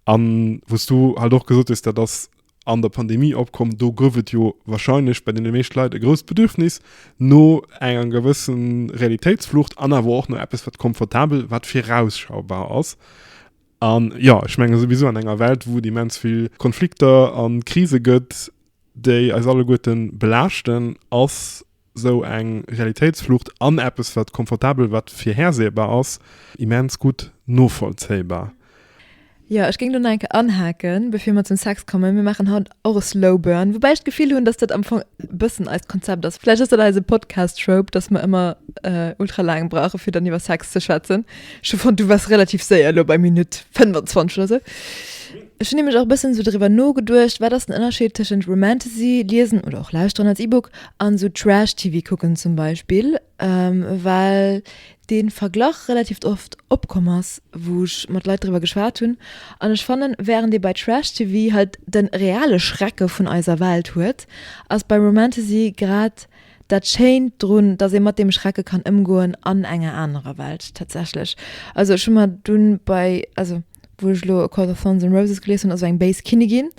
An wou s du halt och gesot hues, dat ass an der Pandemie opkomm, do gouf et jo wahrscheinlech bei deene meescht Leit e grousst Bedürfnis no enger gewëssen Realitéitsflucht an awer och no eppes, wat komfortabel, wat virausschaubar ass. An jo, ech menge souwisou an enger Welt, wou et immens vill Konflikter a Krise gëtt, déi eis alleguerte belaaschten, ass sou eng Realitéitsflucht an eppes, wat komfortabel, wat virhersehbar ass, immens gutt novollzéibar. Jo, ech géing do nach eng Kéier anhaken, bevir mer zum Sex kommen. Mir maachen haut och e Slow Burn, woubäi ech d'Gefill hunn, dass dat am Fong e bëssen eist Konzept ass. Vläicht ass dat eise Podcast-Trope, dass mer ëmmer ultra laang brauche fir dann iwwer Sex ze schwätzen. Ech hu fonnt, du waars relativ séier elo bei Minutt 25 oder sou. Ech hunn nämlech och e bëssen esou driwwer nogeduecht, wat ass den Ënnerscheed tëschent Romantasy liesen oder och lauschteren als E-Book an esou Trash-TV kucken zum Beispill, well dee Verglach relativ oft opkomm ass, wou ech mat Leit driwwer geschwat hunn. An ech fannen, wärend ee bei Trash-TV halt de reale Schrecke vun eiser Welt huet, ass bei Romantasy grad dat Schéint drun, dass ee mat deem Schrecke kann ëmgoen an enger anerer Welt tatsächlech. Also ech hu mer dunn bei, also wou ech elo A Court of Thorns and Roses gelies hunn, ass esou eng béis Kinnigin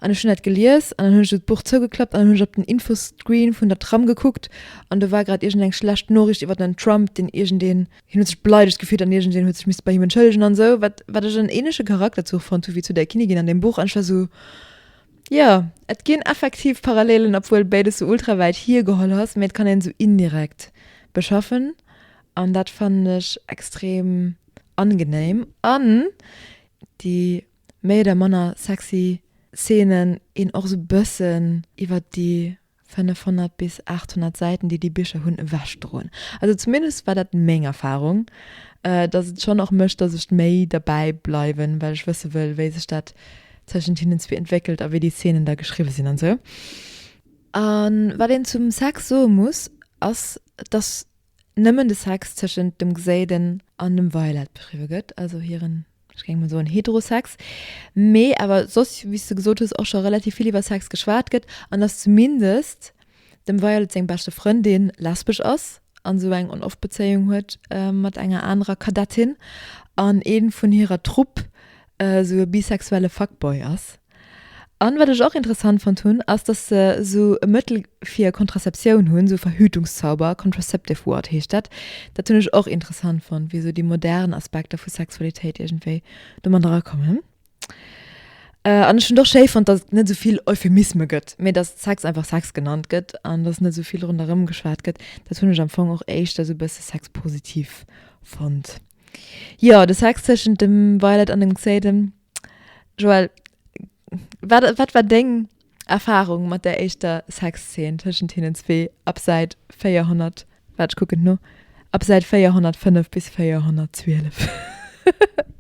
an ech hunn dat gelies an dann hunn ech esou d'Buch zougeklappt an dann hunn ech op den Infoscreen vun der Tram gekuckt an do war grad iergendeng schlecht Noriicht iwwer den Trump, deen iergendeen, hien huet sech beleidegt gefillt an iergendeen huet sech misste bei him entschëllegen an esou, wat wat ech en ähnleche Charakterzuch fonnt hu wéi zu där Kinnigin an deem Buch an ech war esou, Jo, et ginn effektiv Parallelen, obwuel béides sou ultra wäit hiergeholl ass, mee et kann een sou indirekt beschaffen an dat fannen ech extrem angenehm. An déi méi oder manner sexy Szenen een och sou bëssen iwwert déi 500 bis 800 Säiten, déi déi Bicher hunn, ewechdroen. Also zumindest war dat meng Erfarung, dass et schonn och mécht, dass ech méi derbäi bleiwen, well ech wësse wëll, wéi sech dat tëschent hinnen zwee entwéckelt a wéi déi Szenen da geschriwwe sinn an esou. A wat een zum Sex soe muss, ass, dass nëmmen de Sex tëschent dem Xaden an dem Violet beschriwwe gëtt, also hiren, ech géing mol soen, Heterosex, mee awer soss, wéi s de gesot hues, och scho relativ vill iwwer Sex geschwat gëtt an dass zumindest dem Violet seng beschte Frëndin lesbesch ass an esou eng On-Off-Bezéiung huet mat enger anerer Kadettin an ee vun hirer Trupp esou e bisexuelle Fuckboy ass. An wat ech och interessant fonnt hunn, ass dass se sou e Mëttel fir Kontraseptioun hunn, sou Verhütungszauber, contraceptive ward heescht dat. Dat hunn ech och interessant fonnt, wéi sou déi modern Aspekter vu Sexualitéit iergendwéi do mat erakommen. An ech hunn et och schéi fonnt, datt et net esou vill Euphemisme gëtt, mee datt Sex einfach Sex genannt gëtt an datt net esou vill ronderëm geschwat gëtt. Dat hunn ech am Fong och éischter esou e bësse sexpositiv fonnt. Jo, de Sex tëschent dem Violet an dem Xaden. Joël, wat, wat war deng Erfarung mat der éischter Sexzeen tëschent hinnen zwee ab Säit 400, waart ech kucken no, ab Säit 405 bis 412?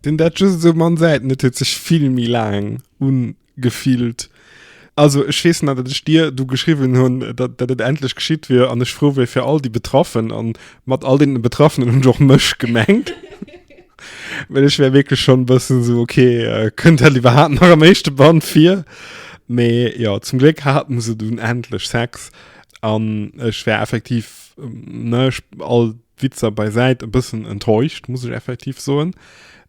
Sinn dat just esou mann Säiten? Et huet sech vill méi laang ugefillt. Also ech weess nach, datt ech dir du geschriwwen hunn, datt datt et endlech geschitt wier an ech frou wier fir all déi Betraffen an mat all deenen Betraffenen hunn ech och mech gemengt. Well ech wär wierklech schonn e bëssen esou, ok, kënnt dat iwwerhaapt nach am éischte Band vir? Mee jo, zum Gléck haten se dunn endlech Sex an ech wär effektiv, ne, all Witzer beisäit, e bëssen enttäuscht, muss ech effektiv soen,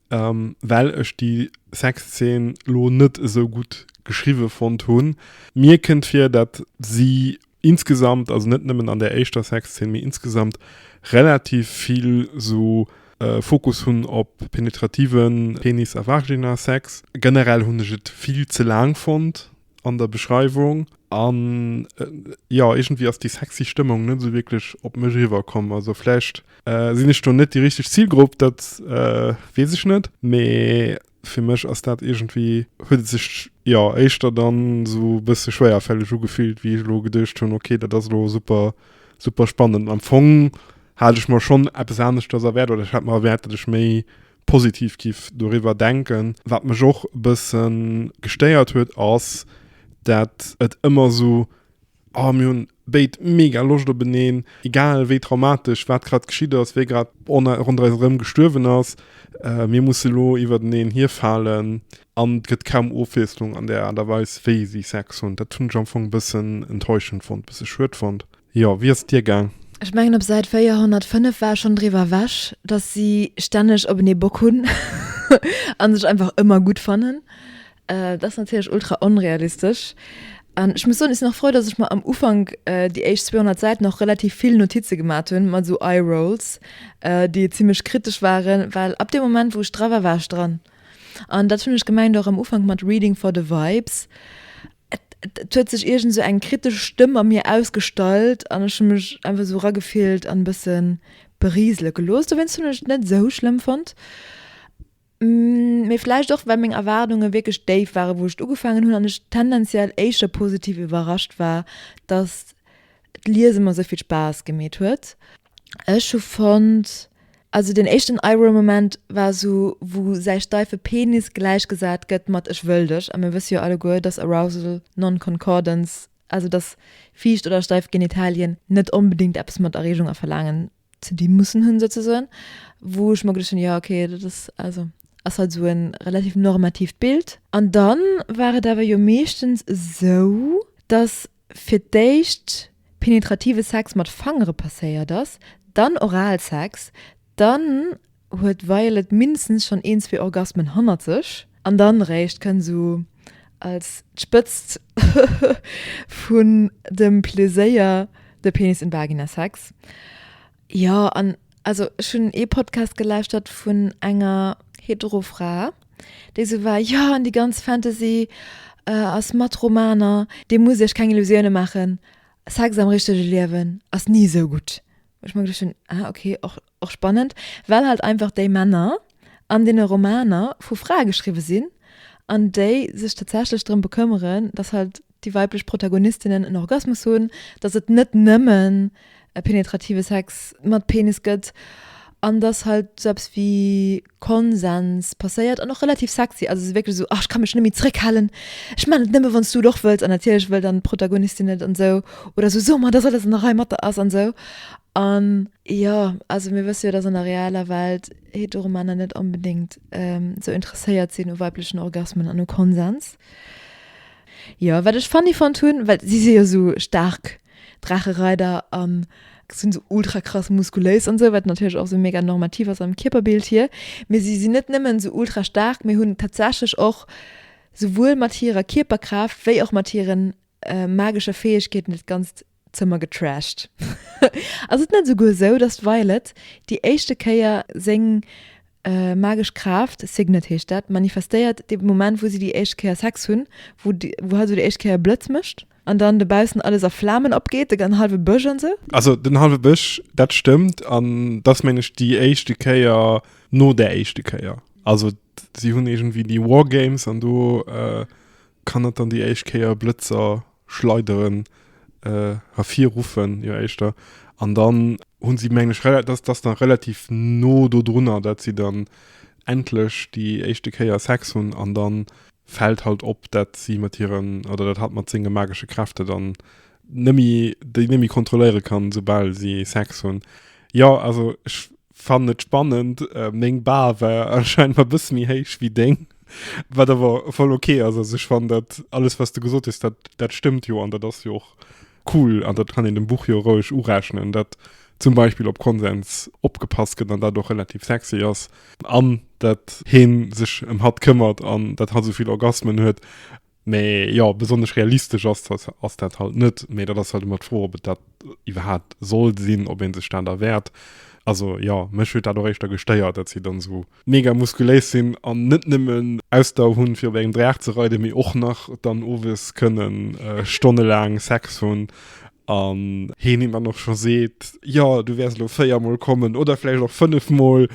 well ech déi Sexzeen lo net esou gutt geschriwwe fonnt hunn. Mir kënnt vir, dat si insgesamt, also net nëmmen an der éischter Sexzeen, mee insgesamt relativ vill sou Fokus hunn op penetrativen Penis a Vagina-Sex. Generell hunn ech et vill ze laang fonnt an der Beschreiwung an jo, iergendwéi ass déi sexy Stëmmung net esou wierklech op mech eriwwer komm. Also vläicht sinn ech do net déi richteg Zilgrupp, dat weess ech net, mee Fir mech ass dat iergendwéi, huet et sech jo éischter dann esou e bësse schwéierfälleg ugefillt, wéi ech elo geduecht hunn, ok, dat ass elo super, super spannend. Am Fong hat ech mer schonn eppes aneschters erwaart oder ech hat mer erwaart, datt ech méi positiv giff doriwwer denken. Wat mech och e bësse gestéiert huet, ass, dat et ëmmer esou Oh, mir hunn béid mega Loscht openeen, egal wéi traumatesch wat grad geschitt ass, wie grad ronderëm eis erëm gestuerwen ass, mir musse lo iwwerteneen hierfalen an et gëtt kaum Ofwiesslung an der Aart a Weis, wéi si Sex hunn. Dat hunn ech am Fong e bëssen enttäuschend fonnt, bësse schued fonnt. Jo, wéi ass et dir gaang? Ech mengen op Säit 405 war ech schonn driwwer ewech, dass si stänneg openee Bock hunn a sech einfach ëmmer gutt fannen. Dat ass natierlech ultra onrealistesch. An ech muss soen, ech sinn och frou, dass ech mer am Ufank déi éischt 200 Säiten och relativ vill Notize gemat hunn, mat esou Eye-Rolls, déi zimmlech kritesch waren, well ab deem Moment, wou ech dra war, war ech dran. An dat hunn ech gemengt och am Ufank mat Reading for the Vibes. Et, et huet sech iergend esou eng kritesch Stëmm a mir ausgestallt an ech hu mech einfach esou eragefillt an e bësse beriesele gelooss. Dowéinst hunn ech et net esou schlëmm fonnt. Mee vläicht och, well meng Erwaardunge wierklech déif waren, wou ech et ugefaangen hunn an ech tendenziell éischter positiv iwwerrascht war, dass d'Liese mer esou vill Spaass gemeet huet. Ech hu fonnt, also deen éischten Eye-Roll-Moment war esou, wou säi steife Penis gläichgesat gëtt mat ech wëll dech. A mir wësse jo alleguer, dass Arousal Non-Concordance, also dass fiicht oder steif Genitalien net onbedéngt eppes mat Erreegung a Verlaangen ze di mussen hunn souzesoen, wou ech mer geduecht hunn, jo okay, dat ass also ass halt esou e relativ normatiivt Bild. An dann war et awer jo meeschtens esou, dass fir d'éischt penetrative Sex mat Fangere passéiert ass, dann Oralsex, dann huet d'Violet mindestens schonn een, zwee Orgasmen hannert sech an dann eréischt kënnt esou als d'Spëtzt vun dem Pleséier de Penis-in-Vagina-Sex. Jo, an also ech hunn ee Podcast gelauschtert vun enger hetero Fra, déi esou war, jo an déi ganz Fantasy a Smut-Romaner, dir musst iech keng Illusioune maachen, Sex am richtege Liewen ass ni esou gutt. Wou ech mer geduecht hunn, ah okay, och Och spannend, well halt einfach déi Männer an deene Romaner vu Frae geschriwwe sinn an déi sech tatsächlech drëm bekëmmeren, dass halt déi weiblech Protagonistinnen en Orgasmus hunn, dass et net nëmmen e penetrative Sex mat Penis gëtt an dass halt sou eppes wéi Konsens passéiert an och relativ sexy, also sou wierklech sou, ach ech ka mech net méi zréckhalen, ech man et nëmme wann s du et och wëlls an natierlech wëll dann d'Protagonistin et an sou oder sou, so mer, dass alles an der Rei mat der ass an sou. An jo, also mir wësse jo, dass an der realer Welt Heteromänner net onbedéngt sou interesséiert sinn u weiblechen Orgasmen an u Konsens. Jo, wat ech funny fonnt hunn, well si si jo sou staark Draachereider a sinn sou ultra krass muskuléis an sou, wat natierlech och sou mega normativ ass am Kierperbild hier, mee si sinn net nëmmen sou ultra staark, mee hunn tatsächlech och souwuel mat hirer Kierperkraaft wéi och mat hiren magesche Fäegkeeten dat Ganzt Zëmmer getrashed. Ass et net esouguer esou, dass d'Violet déi éischte Kéier seng. magesch Kraaft, Signet heescht dat, manifestéiert dee Moment, wou si déi éischt Kéier Sex hunn, wou wou hatt esou déi éischt Kéier e Blëtz mécht an dann dobaussen alles a Flamen opgeet, de gan hallwe Bësch an esou. Also den hallwe Bësch, dat stëmmt an dat ass meng ech déi éischte Kéier no där éischte Kéier. Also si hunn iergendwéi déi War Games an do kann et dann déi éischt Kéier Blëtzer schleideren, ervirruffen, jo éischter. An dann hunn si meng ech rela dat ass dann relativ no dodrunner, dat si dann endlech déi éischte Kéier Sex hunn an dann fält halt op, dat si mat hiren oder dat hatt mat senge magesche Kräfte dann nëmmi déi nëmmi kontrolléiere kann, soubal si Sex hunn. Jo, also ech fannen et spannend. Meng Bar war anscheinend e bësse méi héich wéi deng, wat awer voll ok ass. Also ech fannen dat alles, wat s de gesot hues, dat dat stëmmt jo an dat ass jo och cool an dat kann een dem Buch jo roueg urechnen, dat zum Beispill op Konsens opgepasst gëtt an dat och relativ sexy ass an dat heen sech ëm hatt këmmert an dat hatt esou vill Orgasmen huet. Mee jo, besonnesch realistesch ass dat ass dat halt net. Mee dat ass halt ëmmer d'Fro, ob et dat iwwerhaat soll sinn, ob ee sech dat erwäert. Also jo, mech huet dat och éischter gestéiert, dat si dann esou mega muskuléis sinn an net nëmmen Ausdauer hunn, fir op engem Draach ze reiden, mee och nach dann owes kënnen stonnelaang Sex hunn an heen him dann och scho seet, jo, du wäers elo 4 mol kommen oder vläicht och 5 mol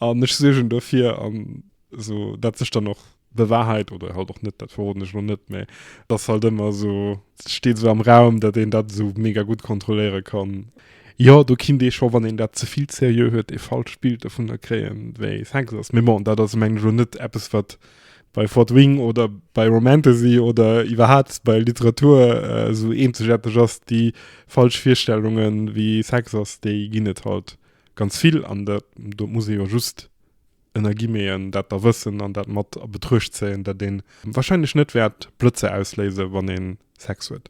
an ech suergen dofir an esou dat sech dann och bewahrheit oder halt och net, dat verroden ech elo net, mä et ass halt ëmmer esou, et steet esou am Raum, datt een dat esou mega gutt kontrolléiere kann. Jo, do kinnt ee scho, wann een dat ze vill seriö huet, e falscht Bild dovunner kréien, wéi Sex ass. Mee bon, dat ass mengen ech elo net eppes, wat bei Fort Wing oder bei Romantasy oder iwwerhaapt bei Literatur esou eenzegaarteg ass. Déi falsch Virstellungen, wéi Sex ass, déi ginn et halt ganz vill an dat do muss ee jo just ënner Guillemeten, dat da wëssen an dat mat a Betruecht zéien, datt ee wahrscheinlech net wäert Blëtzer ausléisen, wann ee Sex huet.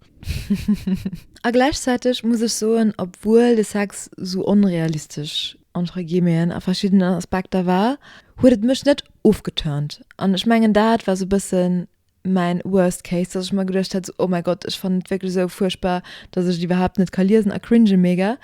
A gläichzäiteg muss ech soen, obwuel de Sex sou onrealistesch, entre Guillemeten, a verschiddenen Aspekter war, huet et mech net ofgeturnt. An ech mengen, dat war sou e bëssen mäin worst case, dass ech mer geduecht hätt, oh mäi Gott, ech fannen et wierklech esou fuerchtbar, dass ech et iwwerhaapt net ka liesen a cringe mega.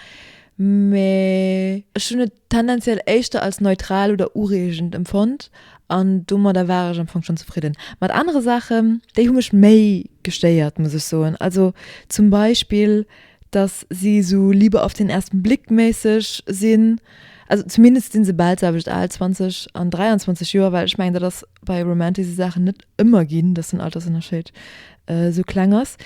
Mee ech hunn et tendenziell éischter als neutral oder ureegend empfonnt an domadder war ech am Fong schonn zefridden. Mat anere Saachen, déi hu mech méi gestéiert, muss ech soen. Also zum Beispill, dass si esou Liebe auf den ersten Blick méisseg sinn. Also zumindest sinn se bal d'selwecht al, 20 an 23 Joer, well ech mengen, dat ass bei Romantasy-Saachen net ëmmer ginn, dass den Altersënnerscheed esou kleng ass.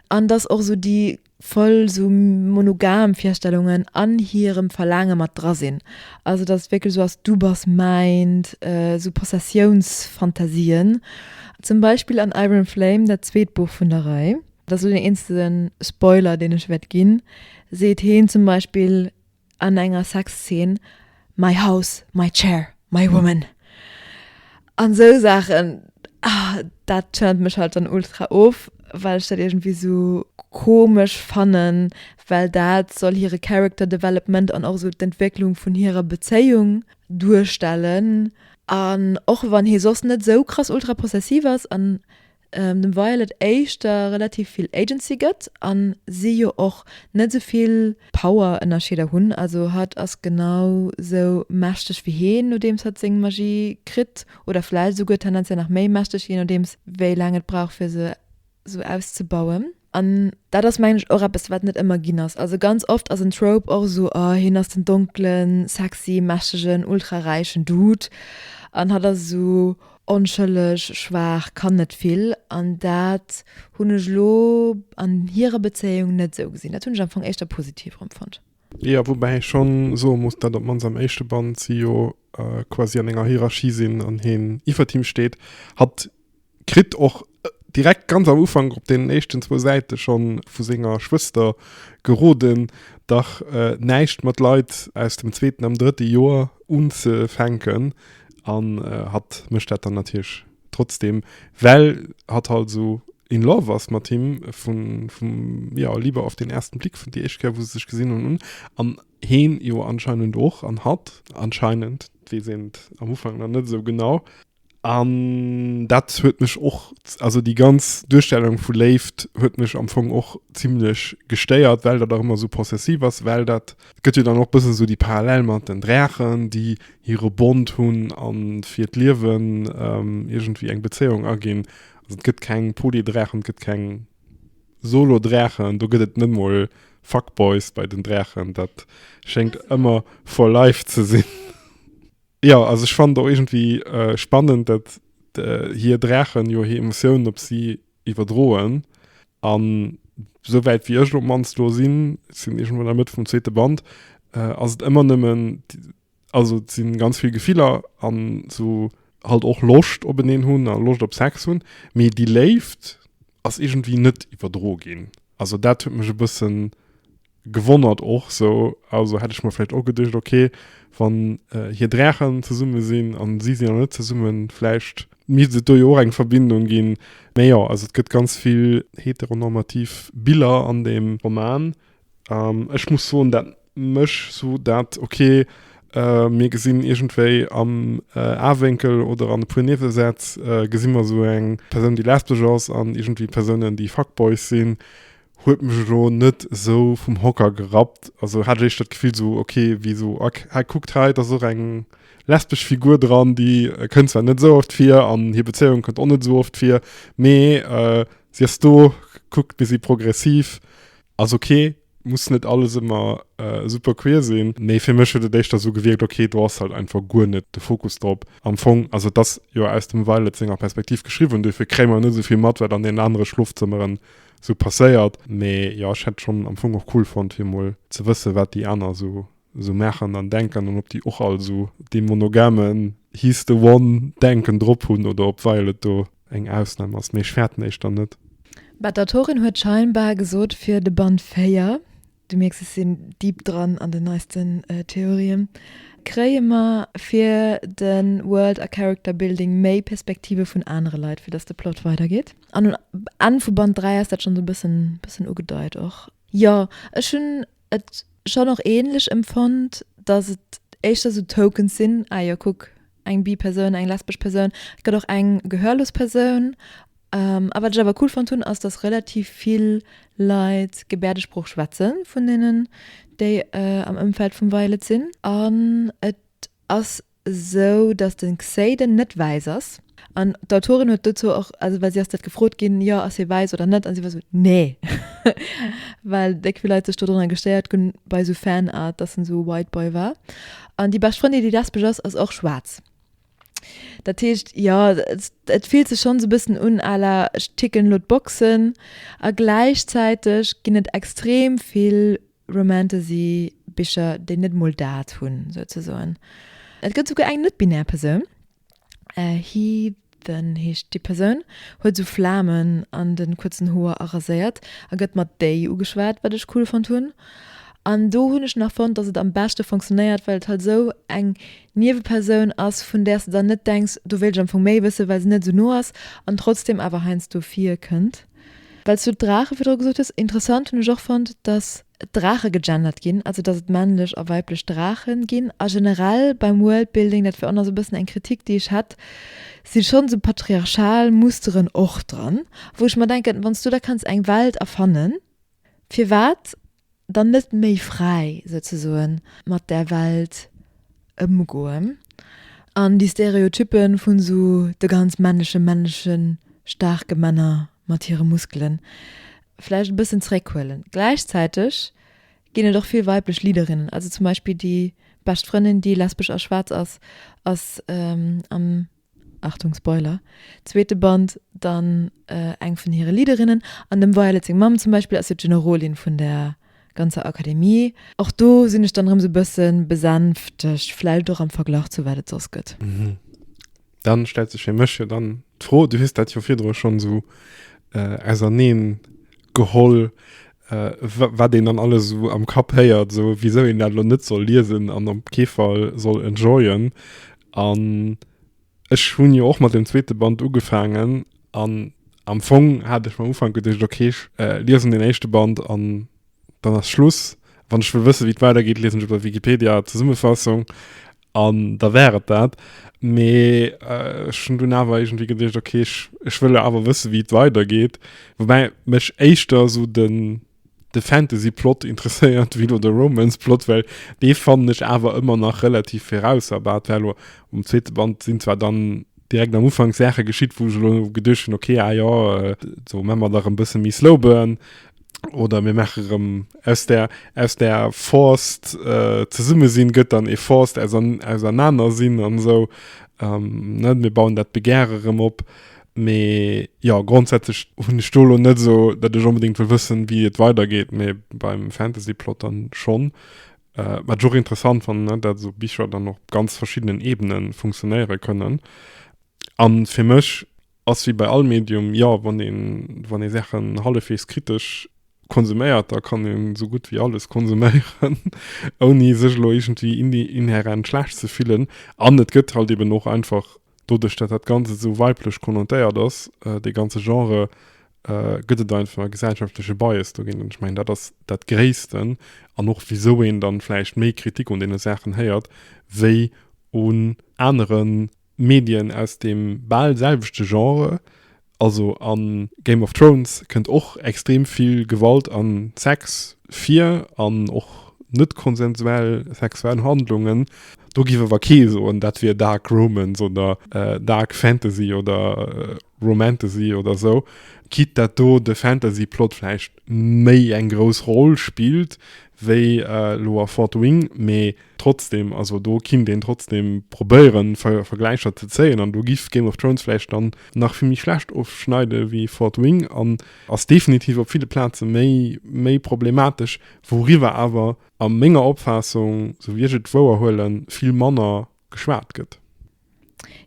An dass och esou déi voll esou monogam Virstellungen an hirem Verlaange mat dra sinn. Also dass et wierklech esou ass, du bass mäint, esou Possessiounsfantasien. Zum Beispill an Iron Flame, dat zweet Buch vun der Rei, dat ass elo den eenzege Spoiler, deen ech wäert ginn, seet heen zum Beispill, an enger Sexszene my house, my chair, my woman an sou Saachen, ah dat turnt mech halt dann ultra of, well ech dat iergendwéi sou komesch fannen, well dat soll hire Character Development an och sou d'Entwécklung vun hirer Bezéiung duerstellen an och wann hie soss net sou krass ultra possessiv ass an dem Violet éischter relativ vill Agency gëtt an si jo och net esou vill Power-Ënnerscheeder hunn, also hatt ass genau sou mächteg wéi heen nodeems hatt seng Magie kritt oder vläicht esouguer tendenziell nach méi mächteg, jee nodeems wéi laang et brauch fir se sou auszebauen. An dat ass mengen ech och eppes wat net ëmmer ginn ass. Also ganz oft ass en Trope och esou, oh hien ass den donklen, sexy, mächtegen, ultra räichen Dude an hatt ass esou onschëlleg, schwaach, kann net vill. An dat hunn ech elo an hirer Bezéiung net esou gesinn. Dat hunn ech am Fong éischter positiv erëmfonnt. Jo, woubäi ech schonn soe muss, dat op d'mannst am éischte Band si jo quasi an enger Hierarchie sinn an hien iwwert him steet. Hatt kritt och direkt ganz am Ufank op den éischten zwou Säite schonn vu senger Schwëster geroden, dach näischt mat Leit aus dem zweeten am drëtte Joer unzefänken. An hatt mécht dat dann natierlech trotzdem, well hatt halt esou in love ass mat him vun, vum, ja, Liebe auf den ersten Blick, vun déi éischt Kéier wou se sech gesinn hunn un. An heen jo anscheinend och, an hatt anscheinend, weess een et am Ufank nach net esou genau. An dat huet mech och, also déi ganz Duerstellung vu Léift huet mech am Fong och zimlech gestéiert, well dat och ëmmer esou possessiv ass, well dat gëtt jo dann och bëssen esou déi Parallel mat den Drächen, déi hire Bond hunn a fir d'Liewen iergendwéi eng Bezéiung aginn. Also et gëtt keng Polydrächen, et gëtt keng Solo-Drächen, do gëtt et net mol Fuckboys bei den Drächen, dat schéngt ëmmer for life ze sinn. Jo, also ech fannen et och iergendwéi spannend, datt hir Drächen jo hir Emotiounen op si iwwerdroen. An souwäit wéi ech elo op d'mannst elo sinn, ech sinn iergendwou an der Mëtt vum zweete Band, ass et ëmmer nëmmen, also et si ganz vill Gefiller an esou halt och Loscht openeen hunn a Loscht op Sex hunn, mee déi Léift ass iergendwéi net iwwerdro ginn. Also dat huet mech e bëssen gewonnert och sou, also hätt ech mer vläicht och geduecht, ok wann hir Drächen zesumme sinn an si sinn nach net zesummen, vläicht misst et do jo och eng Verbindung ginn. Mä jo, also et gëtt ganz vill heteronormativ Biller an deem Roman. Ech muss soen, dat mech sou dat, ok mir gesinn iergendwéi am Awénkel oder an e puer Niewesätz gesi mer sou eng Persoun déi lesbesch ass an iergendwéi Persounen déi Fuckboys sinn, huet mech elo net esou vum Hocker gerappt. Also hat ech éischter d'Gefill sou, ok, wéi sou, ok, hei kuckt hei, et ass och eng lesbesch Figur dran, déi kënnt zwar net esou oft vir an hir Bezéiung kënnt och net esou oft vir, mee si ass do, kuckt, mir si progressiv, ass ok, muss net alles ëmmer super queer sinn. Mee fir mech huet et éischter esou gewierkt, ok, do ass halt einfach guer net de Fokus drop. Am Fong, also et ass jo aus dem Violet senger Perspektiv geschriwwen, duerfir kréie mer net esou vill mat, wat an deenen anere Schlofzëmmeren sou passéiert. Mee jo, ech hätt schon am Fong och cool fonnt fir mol ze wëssen wat déi aner sou sou maachen an denken an ob déi och all sou dee monogamen he's the one Denken drop hunn oder ob Violet do eng Ausnam ass. Mee ech fäerten éischter net. Bah, d'Autorin huet scheinbar gesot fir de Band 4 Du mierks, ech sinn deep dran an den neisten Theorien. Kréie mer fir de World a Character Building méi Perspektive vun anere Leit, fir dass de Plot weidergeet. An um Enn vu Band 3 ass dat schonn esou e bëssen, bëssen ugedeit och. Jo, ech hunn et schonn och ähnlech empfonnt, dass et éischter esou Tokens sinn, ah jo kuck, eng bi Persoun, eng lesbesch Persoun, et gëtt och eng gehörlos Persoun. A wat ech awer cool fonnt hunn, ass dass relativ vill Leit Gebäerdesprooch schwätze vun deenen, déi am Ëmfeld vum Violet sinn. An et ass esou, dass de Xaden net wäiss ass. An d'Autorin huet dozou och, also well si ass dat gefrot ginn, jo ass hie wäiss oder net, an si war esou, nee. Well déck vill Leit sech dodrunner gestéiert hunn bei esou Fanart, dass en esou e White Boy war. An déi bescht Frëndin, déi lesbesch ass, ass och schwaarz. Dat heescht, jo, et fillt sech schonn esou e bëssen un à la ech ticken elo d'Boxen. A gläichzäiteg ginn et extrem vill Romantasy-Bicher, déi net mol dat hunn, souzesoen. Et gëtt souguer eng net-binär Persoun, Heathen heescht déi Persoun, huet esou Flamen an de kuerzen Hoer a raséiert a gëtt mat déi ugeschwat, wat ech cool fonnt hunn. An do hunn ech nach fonnt, dass et am beschte fonctionnéiert, well et halt esou eng Niewepersoun ass, vun där s de dann net denks, do wéilt ech am Fong méi wëssen, well se net esou no ass an trotzdem awer heiansdo virkënnt. Well s du d'Draache virdru gesot hues, interessant hunn ech och fonnt, dass d'Draache gegendert ginn, also dass et männlech a weiblech Draache ginn. A generell beim Worldbuilding, dat wär och nach esou e bëssen eng Kritik, déi ech hätt, si schonn esou patriarchal Musteren och dran, wou ech mer denken, wann s du da kanns eng Welt erfannen, firwat dann net méi fräi souzesoen mat där Welt ëmgoen an déi Stereotyppe vun esou de ganz männleche männleche staarke Männer mat hire Muskelen vläicht e bëssen zeréckhuelen. Gläichzäiteg ginn et och vill weiblech Leaderinnen, also zum Beispill déi bescht Frëndin, déi lesbesch a schwaarz ass, ass am Achtung Spoiler, zweete Band dann eng vun hire Leaderinnen. An dem Violet seng Mamm zum Beispill ass jo d'Generolin vun der ganzer Akademie. Och do sinn ech dann erëm sou bësse besänftegt, vläicht och am Verglach zu wat et soss gëtt. Dann stellt sech fir mech jo dann d'Fro, du hues dat jo virdru schonn esou auserneen geholl, wat een dann alles esou am Kapp héiert, esou wisou een dat elo net soll liesen an op kee Fall soll enjoyen. An ech hunn jo och mat dem zweete Band ugefaangen an am Fong hat ech am Ufank geduecht, okay, ech liesen den éischte Band an dann ass Schluss. Wann ech wëll wëssen, wéi et weidergeet, liesen ech op der Wikipedia d'Zesummefassung. An da wär et dat. Mee ech hunn dunn awer iergendwéi geduecht, okay, ech, ech wëll awer wësse wéi et weidergeet. Woubäi mech éischter esou den, de Fantasy-Plot interesséiert wéi elo de Romance-Plot, well dee fannen ech awer ëmmer nach relativ virausserbar. Et war elo um zweete Band sinn zwar dann direkt am Ufank Saache geschitt, wou ech elo geduecht hunn, okay, ah jo, do maache mer dach e bësse méi Slow Burn. Oder mir maache rëm aus der, aus der forced äh, Zesummesinn gëtt dann e forced Ausernanersinn an esou. Ähm, ne, mir bauen dat Begäre rëm op. Mee jo, grondsätzlech hunn ech do elo net esou, datt ech onbedéngt wëll wëssen, wéi et weidergeet, mee beim Fantasy-Plot dann schonn. Äh, wat ech och interessant fannen, ne, dat esou Bicher dann och op ganz verschiddenen Ebene funktionéiere kënnen. An fir mech ass wéi bei all Medium, jo, wann een, wann ee Saachen hallefweegs kritesch konsuméiert, da kann een esou gutt wéi alles konsuméieren, ouni sech elo iergendwéi inhärent schlecht ze fillen. An et gëtt halt eben och einfach, doduerch dat dat Ganzt esou weiblech konnotéiert ass, dee ganze Genre, gëtt et einfach e gesellschaftleche Bias dogéint. An ech mengen, dat ass dat Gréissten an och wisou een dann vläicht méi Kritik un deene Saachen héiert wéi un anere Medien aus deem bal selwechte Genre, also a Game of Thrones kënnt och extrem vill Gewalt a Sex vir an och net konsensuell sexuell Handlungen. Do giff awer kee soen, dat wier Dark Romance oder Dark Fantasy oder Romantasy oder sou, quitte dat do de Fantasy-Plot vläicht méi eng grouss Roll spillt wéi elo a Fourth Wing, mee Trotzdem, also do kinnt een trotzdem probéieren Vergläicher ze zéien an do giff Game of Thrones vläicht dann nach vill méi schlecht ofschneide wéi Fourth Wing an ass definitiv op ville Plaze méi méi problematesch, wouriwwer awer a menger Opfaassung, sou wéi ech et wouer huelen, vill manner geschwat gëtt.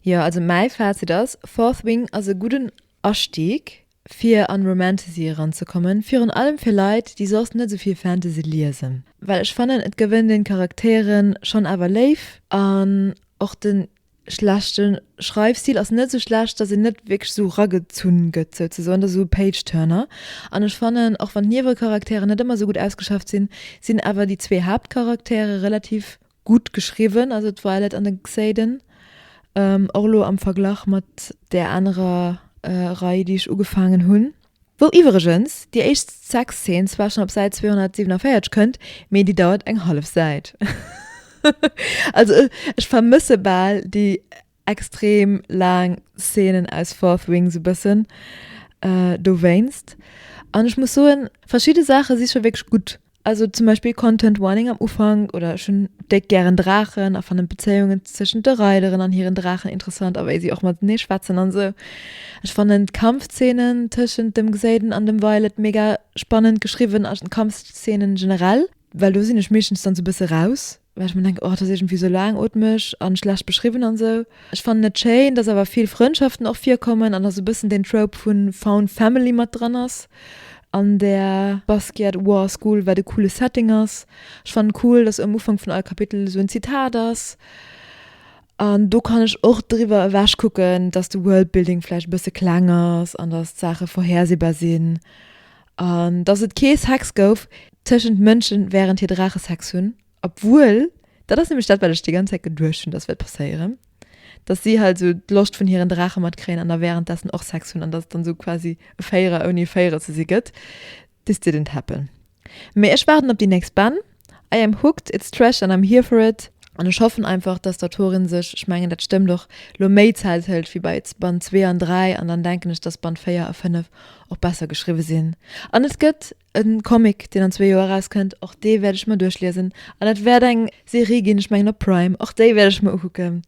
Jo, also mäi Fazit ass, Fourth Wing ass e gudden Astieg fir an Romantasy eranzekommen, virun allem fir Leit déi soss net esou vill Fantasy liesen, well ech fannen et gewënnt een d'Charakteren schonn awer léif an och den schlechten Schreifstil ass net esou schlecht, dass een net wierklech esou ragezunn gëtt souzesoen, dat ass esou e Page-Turner an ech fannen och wann d'Niewecharakteren net ëmmer esou gutt ausgeschafft sinn, sinn awer déi zwee Haaptcharaktere relativ gutt geschriwwen, also d'Violet an de Xaden, och elo am Verglach mat där anerer Rei, déi ech ugefaangen hunn, wou iwwregens déi éischt Sexzeen zwar schonn op Säit 247 kënnt, mee déi dauert eng hallef Säit. Also ech vermësse bal déi extrem laang Szenen aus Fourth Wing sou bëssen dowéinst. An ech muss soen, verschidde Saache si scho wierklech gutt. Also zum Beispill Content Warning am Ufank oder ech hunn déck gären Draachen a fannen d'Bezéiungen zwëschent de Reideren an hiren Draachen interessant a wéi si och matenee schwätzen an sou. Ech fannen d'Kampfszenen tëschent dem Xaden an dem Violet mega spannend geschriwwen a Kampfszenen generell. Well do sinn ech meeschtens dann sou bësse raus, well ech mer denken, oh, dat ass iergendwéi sou laangootmeg an schlecht beschriwwen an sou. Ech fannen et schéin, dass awer vill Frëndschaften och virkommen an dass sou bëssen den Trope vun Found Family mat dran ass an där Basquiat War School, wat e coole Setting ass. Ech fannen cool, dass um Ufank vun all Kapitel sou en Zitat ass an do kann ech och driwwer ewech kucken, dass de Worldbuilding vläicht e bësse kleng ass an dass d'Saache vorhersehbar sinn An dass et kee Sex gouf tëschent Mënschen während hir Draache Sex hunn, obwuel, dat ass nämlech dat wat ech déi ganz Zäit geduecht hunn dass wäert passéieren, dass si halt esou d'Loscht vun hiren Draache matkréien an da währenddessen och Sex hunn an dass et dann esou quasi e Véierer ouni e Véierer ze si gëtt. This didn't happen. Mee ech waarden op déi nächst Bänn. I am hooked, it's trash and I'm here for it. An ech hoffen einfach, dass d'Autorin sech, ech mengen dat stëmmt och, lo méi Zäit hëlt wéi bei Band 2 an 3 an dann denken ech, dass Band 4 a 5 och besser geschriwwe sinn. An et gëtt e Comic, deen an zwee Joer erauskënnt, och dee wäert ech mer duerchliesen. An et wäert eng Serie ginn, ech mengen op Prime, och déi wäert ech mer ukucken.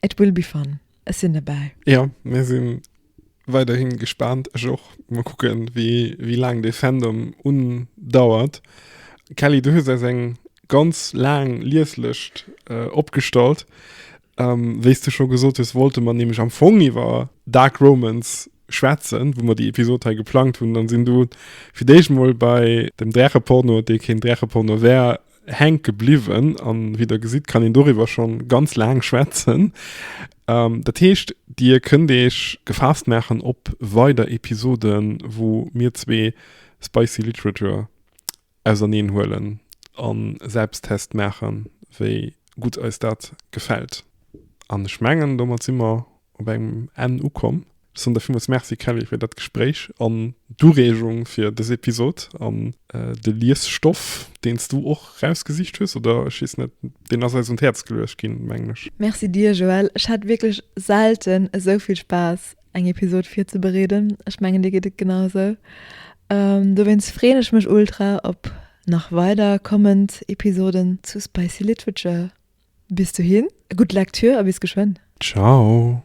It will be fun. Ech sinn derbäi. Jo, mir si weiderhi gespaant. Ech och. Mol kucken, wéi, wéi laang dee Fandom undauert. Kelly, du hues eis eng ganz laang Lieslëscht opgestallt. Wéi s du scho gesot hues, wollte mer nämlech am Fong iwwer Dark Romance schwätzen, wou mer déi Episod hei geplangt hunn. Dann sinn du fir d'éischt mol bei dem Drächeporno, dee keen Drächeporno wär, hänke bliwwen. An wéi der gesitt, kann een doriwwer schonn ganz laang schwätzen. Dat heescht, dir kënnt iech gefaasst maachen op weider Episoden, wou mir zwee Spicy Literature auserneen huelen a Selbsttest maachen, wéi. gutt eis dat gefält. An ech mengen, domat si mer op engem Enn ukomm. Ech soen der villmools Merci, Kelly, fir dat Gespréich an d'Ureegung fir dës Episod an de Liesstoff, deen s du och rausgesicht hues, oder ech weess net, deen ass eis un d'Häerz geluecht ginn, mengen ech. Merci dir, Joël. Ech hat wierklech selten esou vill Spaass, eng Episod virzebereeden. Ech mengen, dir geet et genau esou. Dowéinst freeën ech mech ultra op nach weider kommend Episoden zu Spicy Literature. Bis dohin, gutt Lecture a bis geschwënn. Ciao.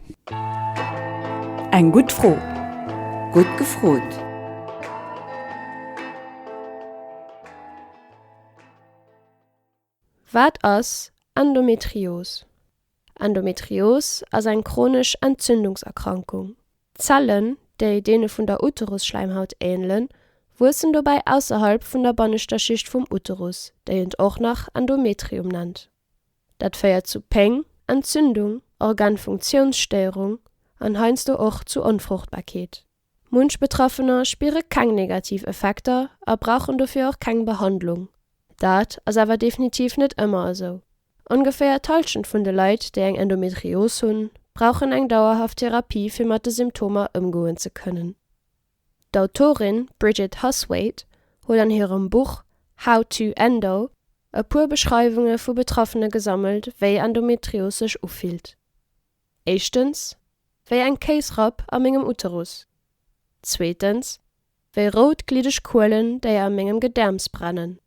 Eng gutt Fro. Gutt gefrot. Wat ass Endometrios? Endometrios ass eng chronesch Entzündungserkrankung. Zellen, déi deene vun der Uterusschläimhaut änelen, wuessen dobäi ausserhalb vun der banneschter Schicht vum Uterus, déi eent och nach Endometrium nennt. Dat féiert zu Péng, Entzündung, Organfunktiounsstéierung an heiansdo och zu Onfruchtbarkeet. Munch Betraffener spiere keng negativ Effekter a brauchen dofir och keng Behandlung. Dat ass awer definitiv net ëmmer esou. Ongeféier d'Hallschent vun de Leit, déi eng Endometrios hunn, brauchen eng dauerhaft Therapie fir mat de Symptomer ëmgoen ze kënnen. D'Autorin Bridget Husthwaite huet an hirem Buch How to Endo e puer Beschreiwunge vu Betraffene gesammelt, wéi Endometrios sech ufillt. Éischtens, wéi eng Kéisrapp a mengem Uterus. Zweetens, wéi rout gliddeg Kuelen, déi a mengem Gedäerms brennen.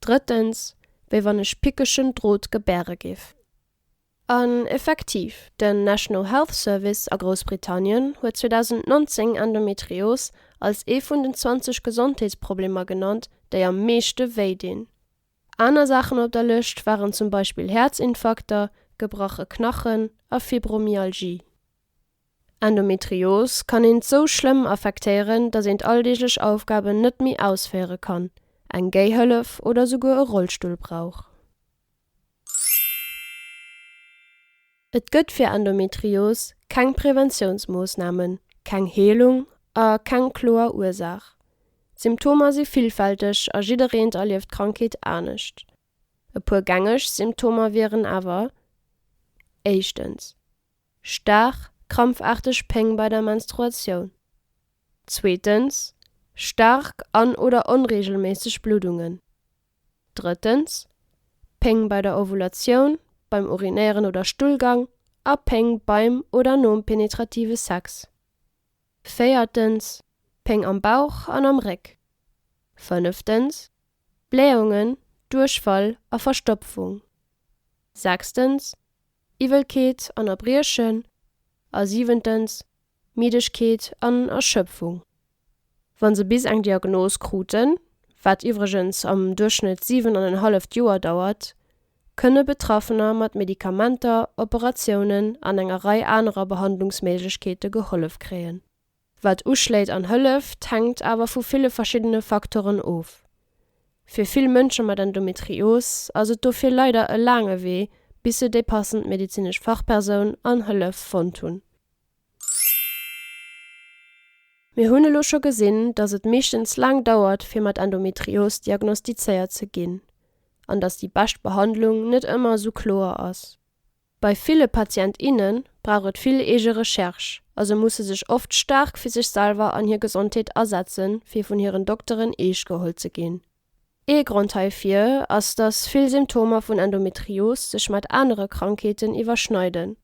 Drëttens, wéi wann ech pickegen Drot gebäre giff. An effektiv, den National Health Service a Groussbritannien huet 2019 Endometrios als ee vun den 20 Gesondheetsproblemer genannt, déi am meeschte wéi dinn. Aner Saachen op der Lëscht waren zum Beispill Häerzinfarkter, gebrache Knachen a Fibromyalgie. Endometrios kann eent sou schlëmm affektéieren, dass eent alldeeglech Aufgaben net méi ausféiere kann, eng Géihëllef oder souguer e Rollstull brauch. Et gëtt fir Endometrios keng Preventiounsmoossnamen, keng Heelung a keng kloer Ursaach. D'Symptomer si villfälteg a jiddereent erlieft d'Krankheet anescht. E puer gängeg Symptomer wieren awer, Éischtens. Staark, krampfaarteg Péng bei der Menstruatioun. Zweetens, staark an oder onreegelméisseg Bluddungen. Drëttens, Péng bei der Ovulatioun, beim Urinéieren oder Stullgang a Péng beim oder nom penetrative Sex. Véiertens, Péng am Bauch an am Réck. Fënneftens, Blähungen, Duerchfall a Verstopfung. Sechstens, Iwwelkeet an Erbriechen a siwentens, Middegkeet an Erschöpfung. Wa se bis eng Diagnos kruten, wat iwwregens am Duerchschnëtt 7 an en halleft Joer dauert, kënne Betraffener mat Medikamenter, Operatiounen an enger Rei anerer Behandlungsméiglechkeete gehollef kréien. Wat uschléit an hëlleft, hänkt awer vu ville verschiddene Facteuren of. Fir vill Mënsche mat Endometrios ass et dofir leider e laange Wee, bis se déi passend medezinesch Fachpersoun an Hëllef fonnt hunn. Mir hunn elo scho gesinn, dass et meeschtens laang dauert, fir mat Endometrios diagnostizéiert ze ginn, an dass déi bescht Behandlung net ëmmer esou kloer ass. Bei ville Patient, inne brauch et vill eege Recherche a se musse sech oft staark fir sech selwer an hir Gesondheet asetzen, fir vun hiren Dokteren eescht geholl ze ginn. Ee Grond heifir ass, dass vill Symptomer vun Endometrios sech mat anere Krankheeten iwwerschneiden.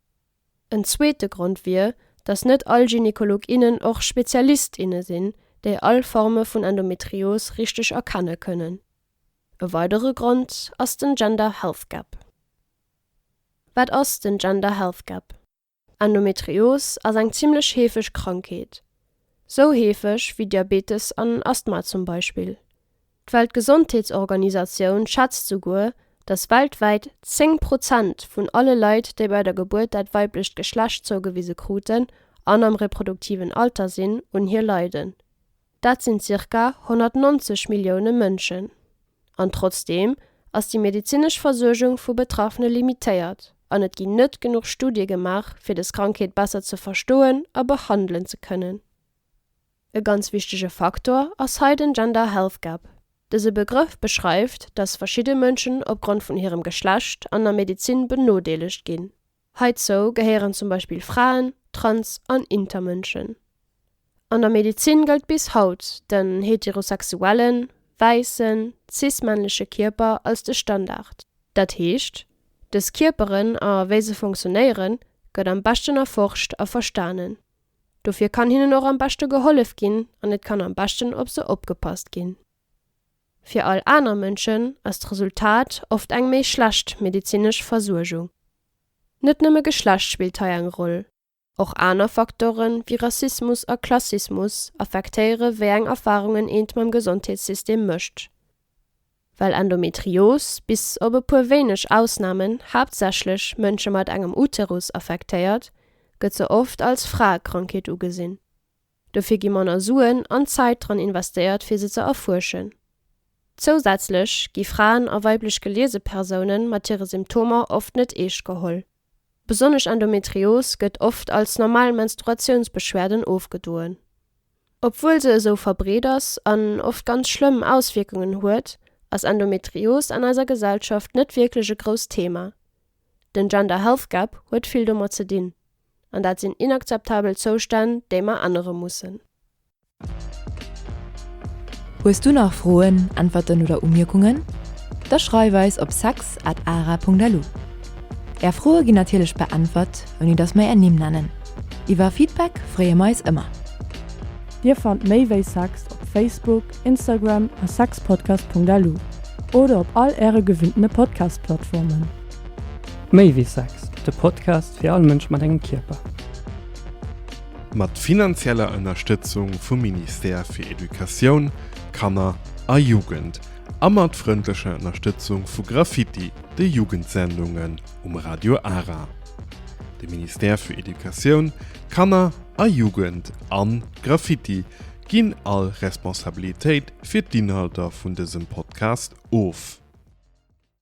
En zweete Grond wier, dass net all Gynekolog, innen och Spezialist, inne sinn, déi all Forme vun Endometrios richteg erkenne kënnen. E weidere Grond ass den Gender Health Gap. Wat ass den Gender Health Gap? Endometrios ass eng zimmlech heefeg Krankheet. Sou heefeg wéi Diabetes an Asthma zum Beispill. D'Weltgesondheetsorganisatioun schätzt souguer, dass weltwäit 10 Prozent vun alle Leit, déi bei der Gebuert dat weiblecht Geschlecht zougewise kruten an am reproduktiven Alter sinn, un hir leiden. Dat sinn zirka 190 Millioune Mënschen. An trotzdeem ass déi medezinesch Versuergung vu Betraffene limitéiert an et ginn net genuch Studie gemaach, fir des Krankheet besser ze verstoen a behandelen ze kënnen. E ganz wichtege Faktor ass hei den Gender Health Gap. Dëse Begrëff beschreift, dass verschidde Mënschen opgrond vun hirem Geschlecht an der Medezin benodeelegt ginn. Heizou gehéieren zum Beispill Fraen, Trans an Intermënschen. An der Medezin gëllt bis haut den heterosexuellen, wäissen, cis-männleche Kierper als de Standard. Dat heescht, dës Kierperen a wéi se funktionéieren, gëtt am beschten erforscht a verstanen. Dofir kann hinnen och am beschte gehollef ginn an et kann am beschten op se opgepasst ginn. Fir all aner Mënschen ass d'Resultat oft eng méi schlecht medezinesch Versuergung. Net nëmme Geschlecht spillt hei eng Roll, och aner Facteure wéi Rassismus a Klassismus affektéiere wéi eng Erfarungen eent mam Gesondheetssystem mécht. Well Endometrios, bis op e puer wéineg Ausnamen, haaptsächlech Mënsche mat engem Uterus affektéiert, gëtt se oft als Fraekrankheet ugesinn. Dofir gi manner Suen an Zäit dran investéiert fir se ze erfuerschen. Zousätzlech gi Fraen a weiblech geliese Persoune mat hire Symptomer oft net eescht geholl. Besonnesch Endometrios gëtt oft als normal Menstruatiounsbeschwerden ofgedoen. Obwuel se esou verbreet ass an oft ganz schlëmm Auswierkungen huet, ass Endometrios an eiser Gesellschaft net wierklech e grousst Thema. Den Gender Health Gap huet vill domat ze dinn. An dat sinn inakzeptabel Zoustänn, déi mer ännere mussen. Hues du nach Froen, Äntwerten oder Umierkungen? Da schreif eis op sex at ara.lu. Är Froe ginn natierlech beäntwert, ouni dass mer är Nimm nennen. Iwwer Feedback freeë mer eis ëmmer. Dir fannt méi wéi Sex op Facebook, Instagram a sexpodcast.lu oder op all äre gewinntene Podcast-Plattformen. Méi wéi Sex, de Podcast fir all Mënsch mat engem Kierper. Mat finanzieller Ënnerstëtzung vum Ministère fir Educatioun, Kanner a Jugend a mat frëndlecher Ënnerstëtzung vu Graffiti, de Jugendsendungen um Radio Ara. De Ministère fir Educatioun, Kanner a Jugend an Graffiti ginn all Responsabilitéit fir d'Inhalter vun dësem Podcast of.